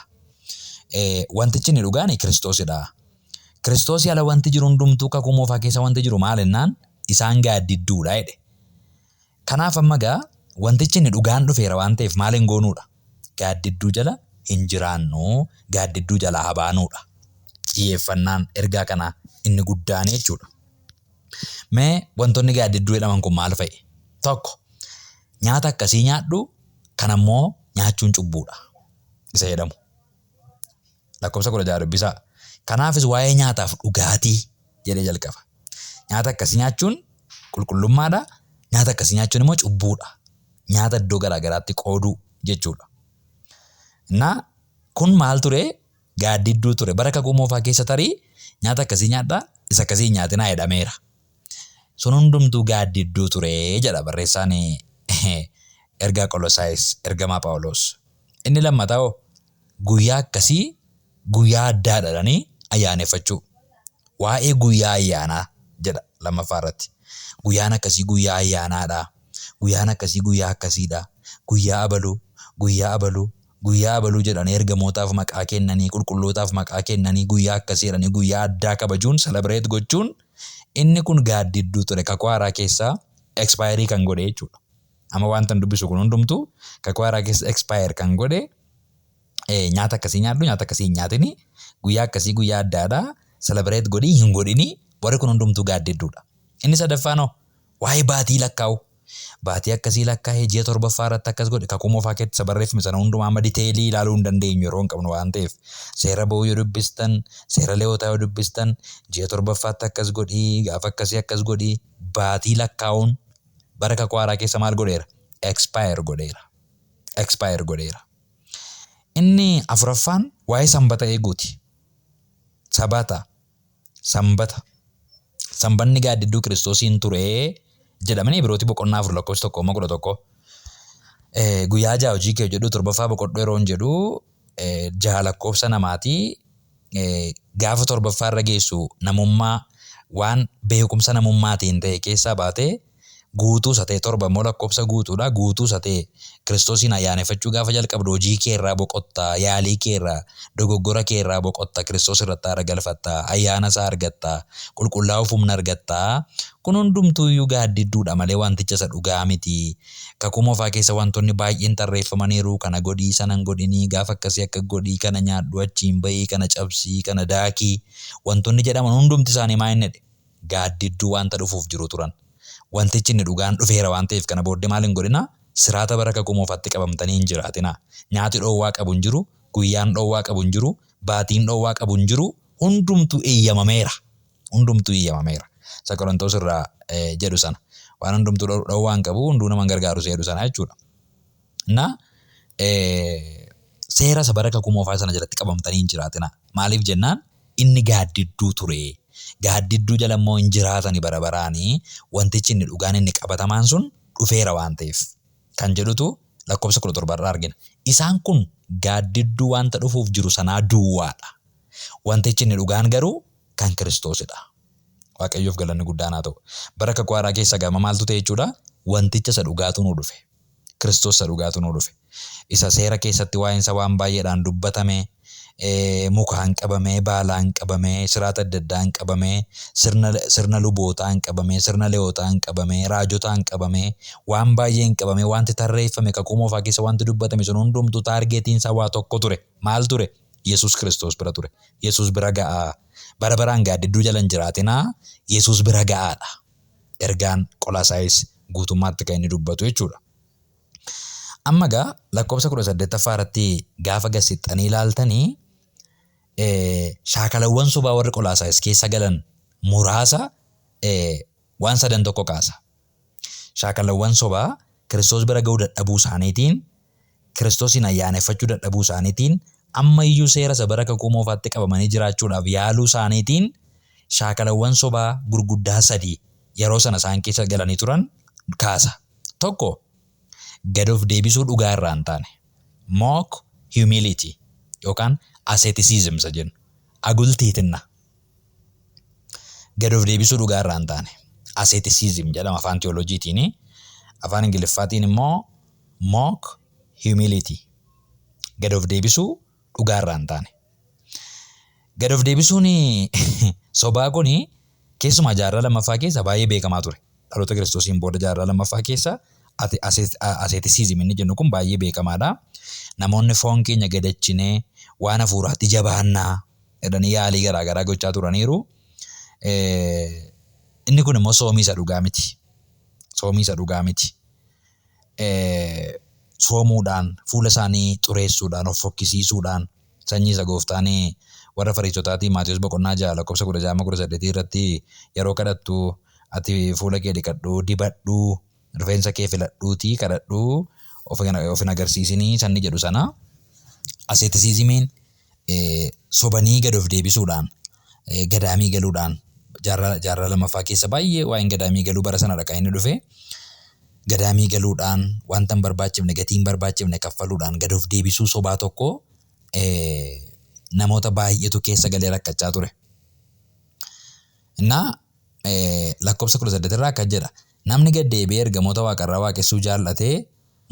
Wantichi inni dhugaan Kiristoosidha. Kiristoosii ala wanti jiru hundumtuu kakuu moofaa keessa wanti jiru maal jennaan isaan gaaddidduudha jedhe. Kanaaf amma egaa wantichi inni dhugaan dhufeera waan ta'eef maal hin goonuudha? Gaaddidduu jala hin jiraannu, gaaddidduu jalaa haa baanuudha. Xiyyeeffannaan ergaa kanaa inni guddaan jechuudha. Mee wantoonni gaaddidduu jedhaman kun maal fa'i? Tokko, nyaata akkasii nyaadhu, kana immoo nyaachuun cubbuudha isa jedhamu. Lakkoofsa 16 dubbisaa. Kanaafis waa'ee nyaataaf dhugaatii jedhee jalqaba. Nyaata akkasii nyaachuun qulqullummaadha. Nyaata akkasii nyaachuun immoo cubbuudha. Nyaata iddoo garaa garaatti qooduu jechuudha. Innaa kun maal ture? Gaaddidduu ture. Bara kakuu moofaa keessa tarii nyaata akkasii nyaadhaa, isa akkasii hin nyaatinaa jedhameera. Sun hundumtuu gaaddidduu ture jedha barreessaan ergaa Qolosaayis ergamaa Phaawulos. Inni lammataa hoo? Guyyaa akkasii guyyaa addaadha jedhanii ayyaaneffachuu. Waa'ee guyyaa ayyaanaa jedha lammaffaa irratti. Guyyaan akkasii guyyaa ayyaanaadha. Guyyaan akkasii guyyaa akkasiidha. Guyyaa abaluu, guyyaa abaluu, guyyaa abaluu jedhanii ergamootaaf maqaa kennanii, qulqullootaaf maqaa kennanii guyyaa akkasii jedhanii guyyaa addaa kabajuun, celebrate gochuun inni kun gaaddidduu ture. Kakuu haaraa keessaa expire kan godhe jechuudha. Amma wantan dubbisu kun hundumtuu kakuu haaraa keessa expire kan godhe nyaata akkasii nyaadhu, nyaata akkasii hin nyaatini, guyyaa akkasii guyyaa addaadha, celebrate godhii hin godhini, warri kun hundumtuu gaaddidduudha. Inni sadaffaan hoo waa'ee baatii lakkaa'u. Baatii akkasii lakkaa'ee ji'a torbaffaa irratti akkas godhe kakuu moofaa keessatti isa barreeffame sana hundumaa amma diteelii ilaaluu hin dandeenyu yeroo hin qabnu waan ta'eef. Seera ba'uu yoo dubbistan, seera Leewwotaa yoo dubbistan, ji'a torbaffaatti akkas godhii, gaafa akkasii akkas godhii, baatii lakkaa'uun bara kakuu haaraa keessa maal godheera? Expire godheera. Expire godheera. Inni afuraffaan waa'ee sanbata eeguuti. Sabata. Sanbata. Sanbanni gaaddidduu Kiristoosiin ture jedhamanii Ibrooti boqonnaa 4 lakkoofsa 1 amma 11. Guyyaa ja'a hojii kee hojjedhu torbaffaa boqodhu yeroon jedhu ja'a lakkoofsa namaati. Gaafa torbaffaa irra geessu namummaa waan beekumsa namummaatiin ta'e keessaa baatee guutuu isa ta'e torba immoo lakkoofsa guutuudha guutuu isa ta'e Kiristoosiin ayyaaneffachuu gaafa jalqabdu hojii kee irraa boqotta, yaalii kee irraa, dogoggora kee irraa boqotta, Kiristoos irratti aara galfatta, ayyaana isaa argatta, qulqullaa'uuf humna argatta. Kun hundumtuu iyyuu gaaddidduudha malee wanticha isa dhugaa miti. Kakuu Moofaa keessa wantoonni baay'een tarreeffamaniiru, kana godhi, sana hin godhinii, gaafa akkasii akka godhi, kana nyaadhu, achiin ba'i, kana cabsi, kana daaki. Wantoonni jedhaman hundumti isaanii maa inni jedhe? Gaaddidduu wanta dhufuuf jiruu turan. Wantichi inni dhugaan dhufeera waan ta'eef kana booddee maal hin godhinaa? Siraata bara kakuu moofaatti qabamtanii hin jiraatinaa. Nyaati dhoowwaa qabu hin jiru, guyyaan dhoowwaa qabu hin jiru, baatiin dhoowwaa qabu hin jiru, hundumtuu eeyyamameera. Hundumtuu eeyyamameera. Isa Qorontoos irraa jedhu sana. Waan hundumtuu dhoowwaa hin qabu, hunduu nama hin gargaaru isa jedhu sana jechuudha. Na seera isa bara kakuu moofaa sana jalatti qabamtanii hin jiraatinaa. Maaliif jennaan inni gaaddidduu ture. Gaaddidduu jala immoo hin jiraatani bara baraani wantichi inni dhugaan inni qabatamaan sun dhufeera waan ta'eef. Kan jedhutu lakkoofsa 17 irraa argina. Isaan kun gaaddidduu wanta dhufuuf jiru sanaa duwwaadha. Wantichi inni dhugaan garuu kan Kiristoosidha. Waaqayyoof galanni guddaan haa ta'u. Bara kakuu haaraa keessa gama maaltu ta'e jechuudha? Wanticha isa dhugaatu nuu dhufe. Kiristoos isa dhugaatu nuu dhufe. Isa seera keessatti waa'een isaa waan baay'eedhaan dubbatame, mukaan qabamee, baalaan qabamee, siraata adda addaan qabamee, sirna, sirna lubootaan qabamee, sirna Lewootaan qabamee, raajotaan qabamee, waan baay'een qabamee, wanti tarreeffame kakuu moofaa keessa wanti dubbatame sun hundumtuu taargeetiin isaa waa tokko ture. Maal ture? Yesuus Kiristoos bira ture. Yesuus bira ga'aa. Bara baraan gaaddidduu jala hin jiraatinaa. Yesuus bira ga'aadha. Ergaan Qolaasaayis guutummaatti kan inni dubbatu jechuudha. Amma egaa lakkoofsa 18ffaa irratti gaafa gad siqxanii ilaaltanii shaakalawwan sobaa warri Qolaasaayis keessa galan muraasa waan sadan tokko kaasa. Shaakalawwan sobaa Kiristoos bira ga'uu dadhabuu isaaniitiin, Kiristoosiin ayyaaneffachuu dadhabuu isaaniitiin, Ammayyuu seera isa bara kakuu moofaatti qabamanii jiraachuudhaaf yaaluu isaaniitiin shaakalawwan sobaa gurguddaa sadii yeroo sana isaan keessa galanii turan kaasa. Tokko, gad of deebisuu dhugaa irraa hin taane. Mock humility yookaan asceticism isa jennu. አጉል ትህትና. Gad of deebisuu dhugaa irraa hin taane. Asceticism jedhama afaan teolojiitiin. Afaan Ingiliffaatiin immoo mock humility. Gad of deebisuu dhugaa irraa hin taane. Gad of deebisuun sobaa kuni keessumaa jaarraa lammaffaa keessa baay'ee beekamaa ture. Dhaloota Kiristoosiin booda jaarraa lammaffaa keessa asceticism inni jennu kun baay'ee beekamaadha. Namoonni foon keenya gadachinee waan hafuuraatti jabaannaa jedhanii yaalii garaa garaa gochaa turaniiru. Inni kun immoo soomii isa dhugaa miti. Soomii isa dhugaa miti. Soomuudhaan, fuula isaanii xureessuudhaan, of fokkisiisuudhaan, sanyii isa gooftaan warra Fariisotaatiin Maatiyus boqonnaa 6 lakkoofsa 16-18 irratti yeroo kadhattu ati fuula kee dhiqadhu, dibadhu, rifeensa kee filadhuutii kadhadhu, of hin agarsiisinii sanni jedhu sana, asceticismiin sobanii gad of deebisuudhaan, gadaamii galuudhaan, jaarraa lammaffaa keessa baay'ee waa'een gadaamii galuu bara sanadha kan inni dhufe. Gadaamii galuudhaan, wanta hin barbaachifne, gatii hin barbaachifne kaffaluudhaan gad of deebisuu sobaa tokko namoota baay'eetu keessa galee rakkachaa ture. Innaa lakkoofsa 18 irraa akkas jedha. Namni gad deebi'ee ergamoota waaqarraa waaqessuu jaallatee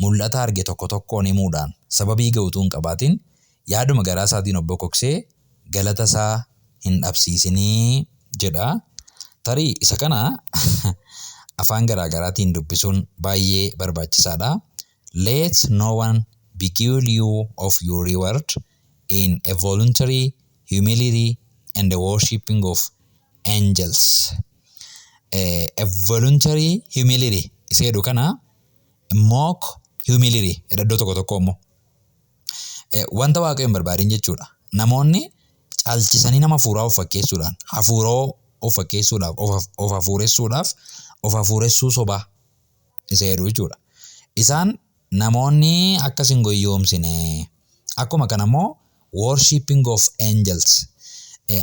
mul'ata arge tokko tokkoon himuudhaan sababii ga'uutuu hin qabaatin yaaduma garaa isaatiin of bokoksee galata isaa hin dhabsiisinii jedha. Tarii isa kana afaan garaa garaatiin dubbisuun baay'ee barbaachisaadha. Let no one beguile you of your reward in a voluntary humility and the worshipping of angels. A voluntary humility isa jedhu kana mock humility jedha iddoo tokko tokko immoo. Wanta Waaqayyo hin barbaadin jechuudha. Namoonni caalchisanii nama hafuuraa of fakkeessuudhaan, hafuuroo of fakkeessuudhaaf, of hafuuressuudhaaf, of hafuuressuu sobaa isa jedhu jechuudha. Isaan namoonni akkas hin goyyoomsine. Akkuma kana immoo worshipping of angels.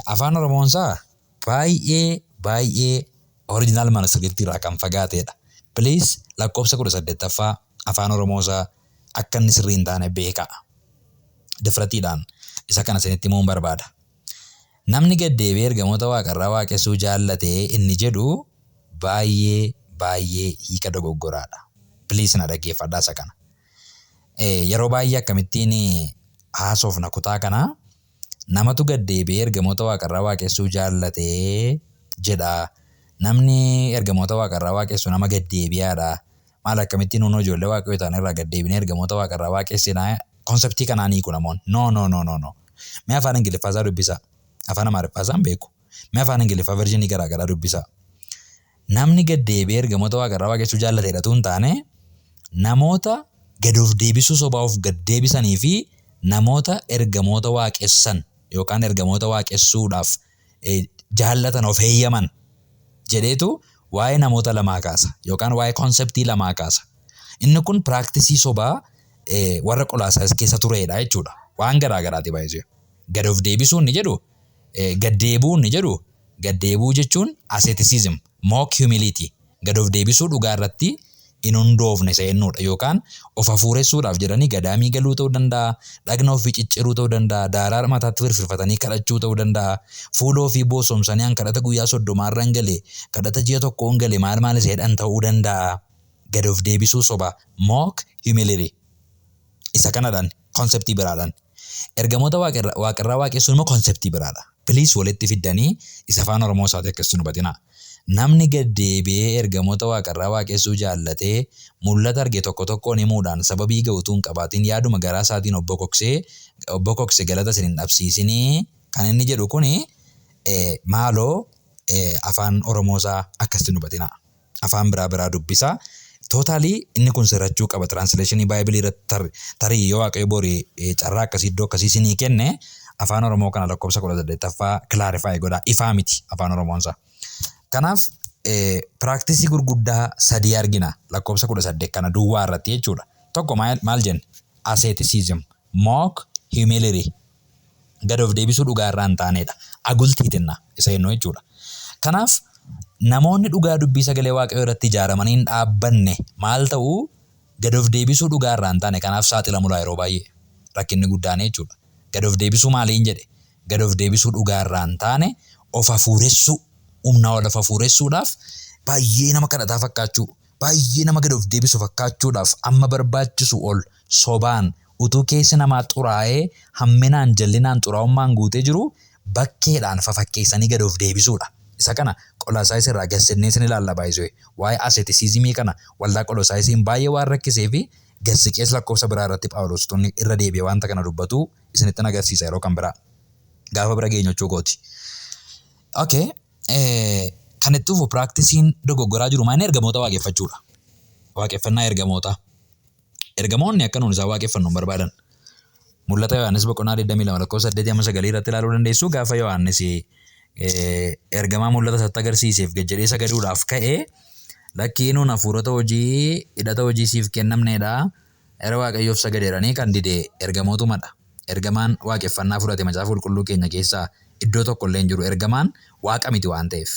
Afaan Oromoon isaa baay'ee baay'ee original manuscript irraa kan fagaatedha. Please, lakkoofsa 18ffaa afaan Oromoo isaa akka inni sirrii hin taane beekaa. Difratiidhaan isa kana isinitti himuun barbaada. Namni gad deebi'ee ergamoota waaqarraa waaqessuu jaallatee inni jedhu baay'ee baay'ee hiika dogoggoraadha. Please, na dhaggeeffadhaa isa kana. Yeroo baay'ee akkamittiin haasofna kutaa kanaa? Namatu gad deebi'ee ergamoota waaqarraa waaqessuu jaallatee jedha. Namni ergamoota waaqarraa waaqessu nama gad deebi'aadha. Maal, akkamittiin nuun ijoollee Waaqayyoo ta'an irraa gad deebinee ergamoota waaqarraa waaqessinaa? Conceptii kanaan hiiku namoonni. No, no, no, no, no. Mee afaan Ingiliffaa isaa dubbisaa. Afaan Amaariffaa isaa hin beeku. Mee afaan Ingiliffaa versionii garaa garaa dubbisaa. Namni gad deebi'ee ergamoota waaqarraa waaqessuu jaallateedha tu hin taane, namoota gad of deebisuu sobaa of gad deebisanii fi namoota ergamoota waaqessan yookaan ergamoota waaqessuudhaaf jaallatan, of heeyyaman jedheetu waa'ee namoota lamaa kaasa yookaan waa'ee conceptii lamaa kaasa. Inni kun practicii sobaa warra Qolaasaayis keessa turedha jechuudha. Waan garaa garaati baay'isee. Gad of deebisuu inni jedhu, gad deebi'uu inni jedhu, gad deebi'uu jechuun asceticism, mock humility, gad of deebisuu dhugaa irratti hin hundoofne seennuudha yookaan of hafuuressuudhaaf jedhanii gadaamii galuu ta'uu danda'a, dhagna ofii cicciruu ta'uu danda'a, daaraa mataatti firfirfatanii kadhachuu ta'uu danda'a, fuula ofii boosomsanii an kadhata guyyaa 30rra hin gale, kadhata ji'a tokkoo hin gale, maal maal isa jedhan ta'uu danda'a. Gad of deebisuu sobaa, mock humility. Isa kanadhaan conceptii biraadhaan. Ergamoota waaqarraa waaqessuun immoo conceptii biraadha. Please, walitti fiddanii isa afaan Oromoo isaati akkasitti hin hubatinaa. Namni gad deebi'ee ergamoota waaqarraa waaqessuu jaallatee mul'ata arge tokko tokkoon himuudhaan sababii ga'utuu hin qabaatin yaaduma garaa isaatiin of bokokse galata isin hin dhabsiisinii kan inni jedhu kuni, maaloo afaan Oromoo isaa akkasitti hin hubatinaa. Afaan biraa biraa dubbisaa. Totally inni kun sirrachuu qaba. Translationii Bibleii irratti tarii yoo Waaqayyo borii carraa akkasii iddoo akkasii isinii kenne, afaan Oromoo kana lakkoofsa 18ffaa clarify godhaa. Ifaa miti afaan Oromoon isaa. Kanaaf practicii gurguddaa sadii argina lakkoofsa 18 kana duwwaa irratti jechuudha. Tokko maal jenne? Asceticism, mock humility. Gad of deebisuu dhugaa irraa hin taanedha. Agultiitinna isa jennu jechuudha. Kanaaf namoonni dhugaa dubbii sagalee Waaqayyoo irratti ijaaramanii hin dhaabbanne maal ta'u? Gad of deebisuu dhugaa irraa hin taane kanaaf saaxilamu laa yeroo baay'ee. Rakkinni guddaan jechuudha. Gad of deebisuu maaliin jedhe? Gad of deebisuu dhugaa irraa hin taane, of hafuuressuu, humnaa ol of hafuuressuudhaaf baay'ee nama kadhataa fakkaachuu, baay'ee nama gad of deebisu fakkaachuudhaaf amma barbaachisu ol sobaan utuu keessi namaa xuraa'ee hamminaan, jallinaan, xuraa'ummaan guutee jiruu bakkeedhaan fafakkeessanii gad of deebisuudha. Isa kana Qolaasaayis irraa gad siqnee isin ilaalla by the way. Waa'ee asceticism kana waldaa Qolosaayisiin baay'ee waan rakkiseefi gad siqees lakkoofsa biraa irratti Phaawulos utuu inni irra deebi'ee wanta kana dubbatuu isinittin agarsiisa yeroo kan biraa. Gaafa bira geenyu jechuu kooti. Okay. Kan itti fufu practicing dogoggoraa jiru maal ergamoota waaqeffachuudha. Waaqeffannaa ergamootaa. Ergamoonni akka nuun isaan waaqeffannu hin barbaadan. Mul'ata Yohaannis boqonnaa 22 lakkoofsa 8 hamma 9 irratti ilaaluu dandeessu. Gaafa Yohaannis ergamaa mul'ata isatti agarsiiseef gad jedhee sagaduudhaaf ka'e, lakkii nuun hafuurota hojii hidhata hojii siif kennamneedha. Era Waaqayyoof sagadi jedhanii kan dide ergamootumadha. Ergamaan waaqeffannaa fudhate macaafa qulqulluu keenya keessaa iddoo tokko illee hin jiru. Ergamaan Waaqa miti waan ta'eef.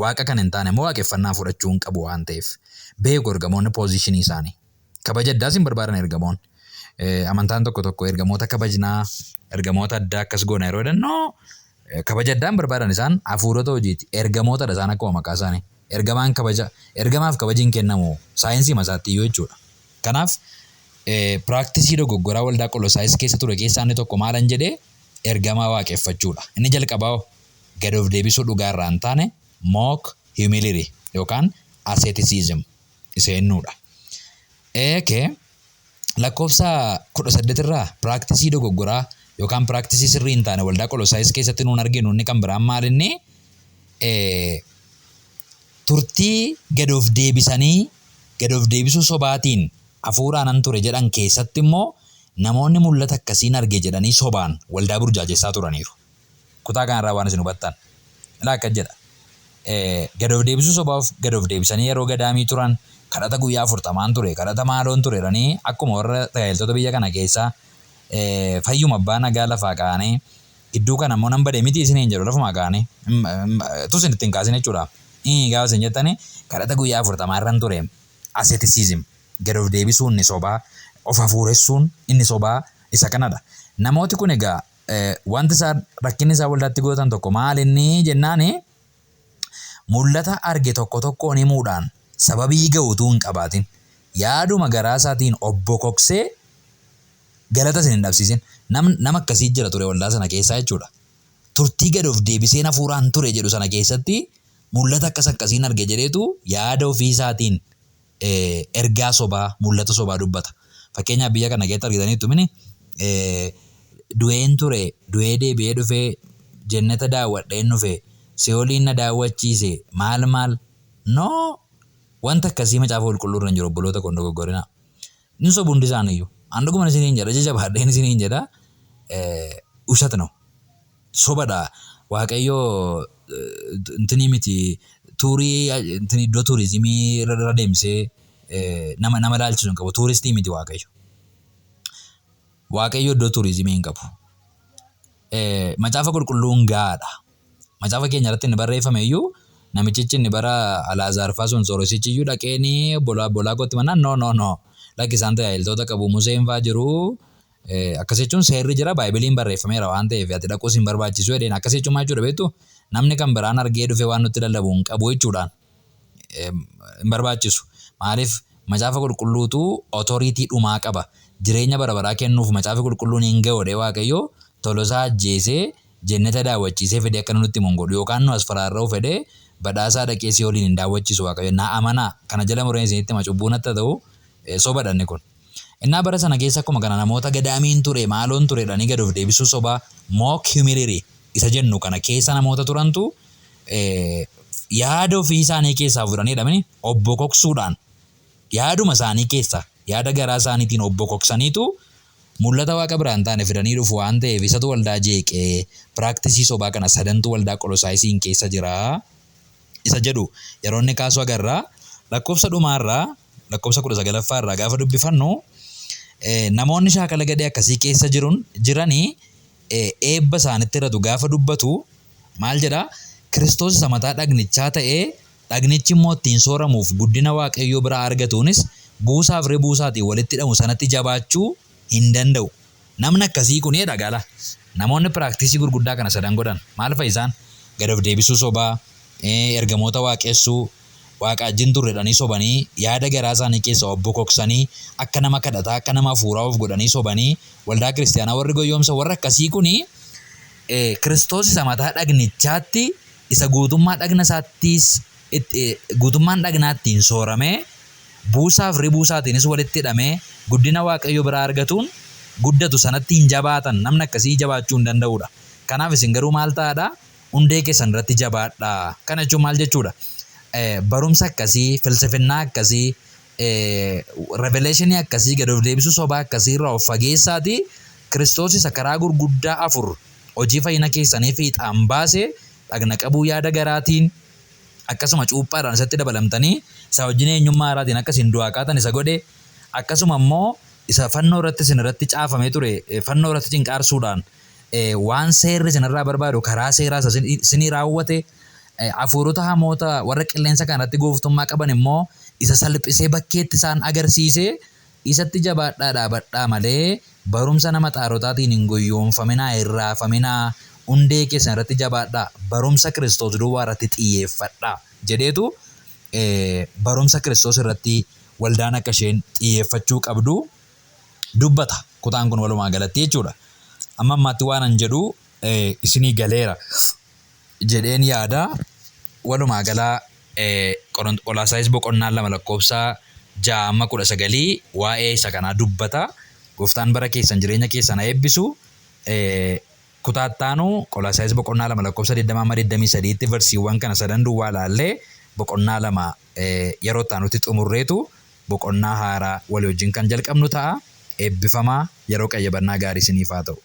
Waaqa kan hin taane immoo waaqeffannaa fudhachuu hin qabu waan ta'eef. Beeku ergamoonni position isaanii. Kabaja addaas hin barbaadan ergamoonni. Amantaan tokko tokko ergamoota kabajnaa, ergamoota addaa akkas goona yeroo jedhan, no, kabaja addaa hin barbaadan, isaan hafuurota hojiiti. Ergamootadha isaan akkuma maqaa isaanii. Ergamaan kabaja, ergamaaf kabaji hin kennamu saayinsii masaatti iyyuu jechuudha. Kanaaf practice dogoggoraa waldaa Qolosaayis keessa ture keessaa inni tokko maalan jedhee? Ergamaa waaqeffachuudha. Inni jalqabaa hoo? Gad of deebisuu dhugaa irraa hin taane, mock humility yookaan asceticism isa jennuudha. Okay. Lakkoofsa 18 irraa practice dogoggoraa yookaan practice sirrii hin taane waldaa Qolosaayis keessatti nuun arginu inni kan biraan maal inni? Turtii gad of deebisanii gad of deebisuu sobaatiin hafuuraanan ture jedhan keessatti immoo namoonni mul'ata akkasiin arge jedhanii sobaan waldaa burjaajessaa turaniiru. Kutaa kanarraa waan isin hubattan. Ilaa akkas jedha. Gad of deebisuu sobaaf gad of deebisanii yeroo gadaamii turan, kadhata guyyaa 40n ture, kadhata maaloon ture jedhanii, akkuma warra tajaajiltoota biyya kana keessaa fayyuma abbaa nagaa lafaa ka'anii gidduu kana immoo nan bade miti isiniin jedhu, lafumaa ka'anii utuu isin ittiin kaasin jechuudha. Gaafa isin jettanii kadhata guyyaa 40 irran ture, asceticism, gad of deebisuun inni sobaa, of hafuuressuun inni sobaa isa kanadha. Namooti kun egaa wanti isaan rakkinni isaan waldaatti gootan tokko maal inni jennaani, mul'ata arge tokko tokkoon himuudhaan sababii ga'u utuu hin qabaatin yaaduma garaa isaatiin obbokoksee galata isin hin dhabsiisin. Nama akkasii jira ture waldaa sana keessaa jechuudha. Turtii gad of deebiseen hafuuraan ture jedhu sana keessatti mul'ata akkas akkasiin arge jedheetu yaada ofii isaatiin ergaa sobaa, mul'ata sobaa dubbata. Fakkeenyaaf biyya kana keessatti argitaniittu mini, du'een ture, du'ee deebi'ee dhufee jennata daawwadheen dhufe, si'ooliin na daawwachiise, maal maal. No, wanta akkasii macaafa qulqulluu irra hin jiru, obboloota koo, hin dogoggorinaa. Hin sobu hundi isaaniiyyuu. An dhuguman isiniin jedha, ija jabaadheen isiniin jedha, ushat ነው. Sobadha. Waaqayyo intinii miti, tuurii intinii iddoo tuurizimii irra deemsee nama nama ilaalchisu hin qabu. Tuuristii miti Waaqayyo. Waaqayyo iddoo tuurizimii hin qabu. Macaafa qulqulluun gahaadha. Macaafa keenya irratti inni barreeffame iyyuu, namichichi inni bara Alaazaar faa sun, sooressichi iyyuu dhaqeeni obbolaa obbolaa kootti mannaan, no, no, no, lakki, isaan tajaajiltoota qabu, Museen faa jiru, akkas jechuun seerri jira, baaybiliin barreeffameera waan ta'eef ati dhaquus hin barbaachisu jedheen. Akkas jechuun maal jechuudha beektu? Namni kan biraan argee dhufee waan nutti lallabu hin qabu jechuudhaan hin barbaachisu. Maaliif? Macaafa qulqulluutu authority dhumaa qaba. Jireenya bara baraa kennuuf macaafi qulqulluun hin ga'u jedhee Waaqayyo Tolosaa ajjeesee jenneta daawwachiisee fidee akka nutti himu hin godhu, yookaan nu as faraarra'u fedhee badhaasaa dhaqee si'ooliin hin daawwachiisu Waaqayyo. Na amanaa, kana jala mureen isinitti hima, cubbuu natti haa ta'u, sobadha inni kun. Innaa bara sana keessa akkuma kana namoota gadaamiin ture, maaloon ture jedhanii gad of deebisuu sobaa, mock humility isa jennu kana keessa namoota turantu yaada ofii isaanii keessaa fudhanii jedhamani obbokoksuudhaan, yaaduma isaanii keessaa, yaada garaa isaaniitiin obbokoksaniitu mul'ata Waaqa biraa hin taane fidanii dhufu waan ta'eef isatu waldaa jeeqee. Practice sobaa kana sadantu waldaa Qolosaayisiin keessa jira isa jedhu yeroo inni kaasu agarra. Lakkoofsa dhumaarraa, lakkoofsa 19ffaa irraa gaafa dubbifannu, namoonni shaakala gadhee akkasii keessa jirun jiranii eebba isaanitti irratu gaafa dubbatu maal jedhaa? Kiristoos isa mataa dhagnichaa ta'ee dhagnichi immoo ittiin sooramuuf guddina Waaqayyoo biraa argatuunis buusaaf ribuusaatiin walitti hidhamu sanatti jabaachuu hin danda'u. Namni akkasii kun jedha gala. Namoonni practice gurguddaa kana sadan godhan maal fa'i isaan? Gad of deebisuu sobaa, ergamoota waaqessuu, Waaqa wajjin turre jedhanii sobanii, yaada garaa isaanii keessaa of bokoksanii, akka nama kadhataa, akka nama hafuuraa of godhanii sobanii, waldaa kiristiyaanaa warri goyyoomsan warri akkasii kun Kiristoos isa mataa dhagnichaatti, isa guutummaa dhagna isaattiis guutummaan dhagnaa ittiin sooramee, buusaaf ribuu isaatiinis walitti hidhamee guddina Waaqayyo biraa argatuun guddatu sanatti hin jabaatan. Namni akkasii jabaachuu hin danda'udha. Kanaaf isin garuu maal ta'aadha? Hundee keessan irratti jabaadhaa. Kana jechuun maal jechuudha? Barumsa akkasii, filsifinnaa akkasii, reveleeshinii akkasii, gad of deebisuu sobaa akkasii irraa of fageessaatii Kiristoos isa karaa gurguddaa afur hojii fayyina keessanii fiixaan baase dhagna qabuu yaada garaatiin, akkasuma cuuphaadhaan isatti dabalamtanii isaa wajjin eenyummaa haaraatiin akka isin du'aa kaatan isa godhe, akkasuma immoo isa fannoo irratti isin irratti caafamee ture fannoo irratti cinqaarsuudhaan waan seerri isin irraa barbaadu karaa seeraa isa isinii raawwate, hafuurota hamoota warra qilleensa kana irratti gooftummaa qaban immoo isa salphisee bakkeetti isaan agarsiise, isatti jabaadhaa dhaabadhaa malee barumsa nama xaarotaatiin hin goyyoomfaminaa, hin raafaminaa, hundee keessan irratti jabaadhaa, barumsa Kiristoos duwwaa irratti xiyyeeffadhaa jedheetu barumsa Kiristoos irratti waldaan akka isheen xiyyeeffachuu qabdu dubbata kutaan kun walumaa galatti jechuudha. Amma ammaatti waan an jedhu isinii galeera jedheen yaada. Walumaa gala Qolaasaayis boqonnaa 2 lakkoofsa 6 amma 19 waa'ee isa kanaa dubbata. Gooftaan bara keessan jireenya keessan haa eebbisu. Kutaa itti aanu Qolaasaayis boqonnaa 2 lakkoofsa 20 amma 23tti versiiwwan kana sadan duwwaa laallee boqonnaa 2 yeroo itti aanutti xumurreetu boqonnaa haaraa walii wajjin kan jalqabnu ta'a. Eebbifamaa yeroo qayyabannaa gaarii isiniif haa ta'u.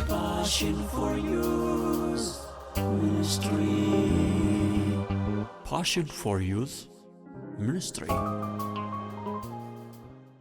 Passion for Youth Ministry. Passion for Youth Ministry.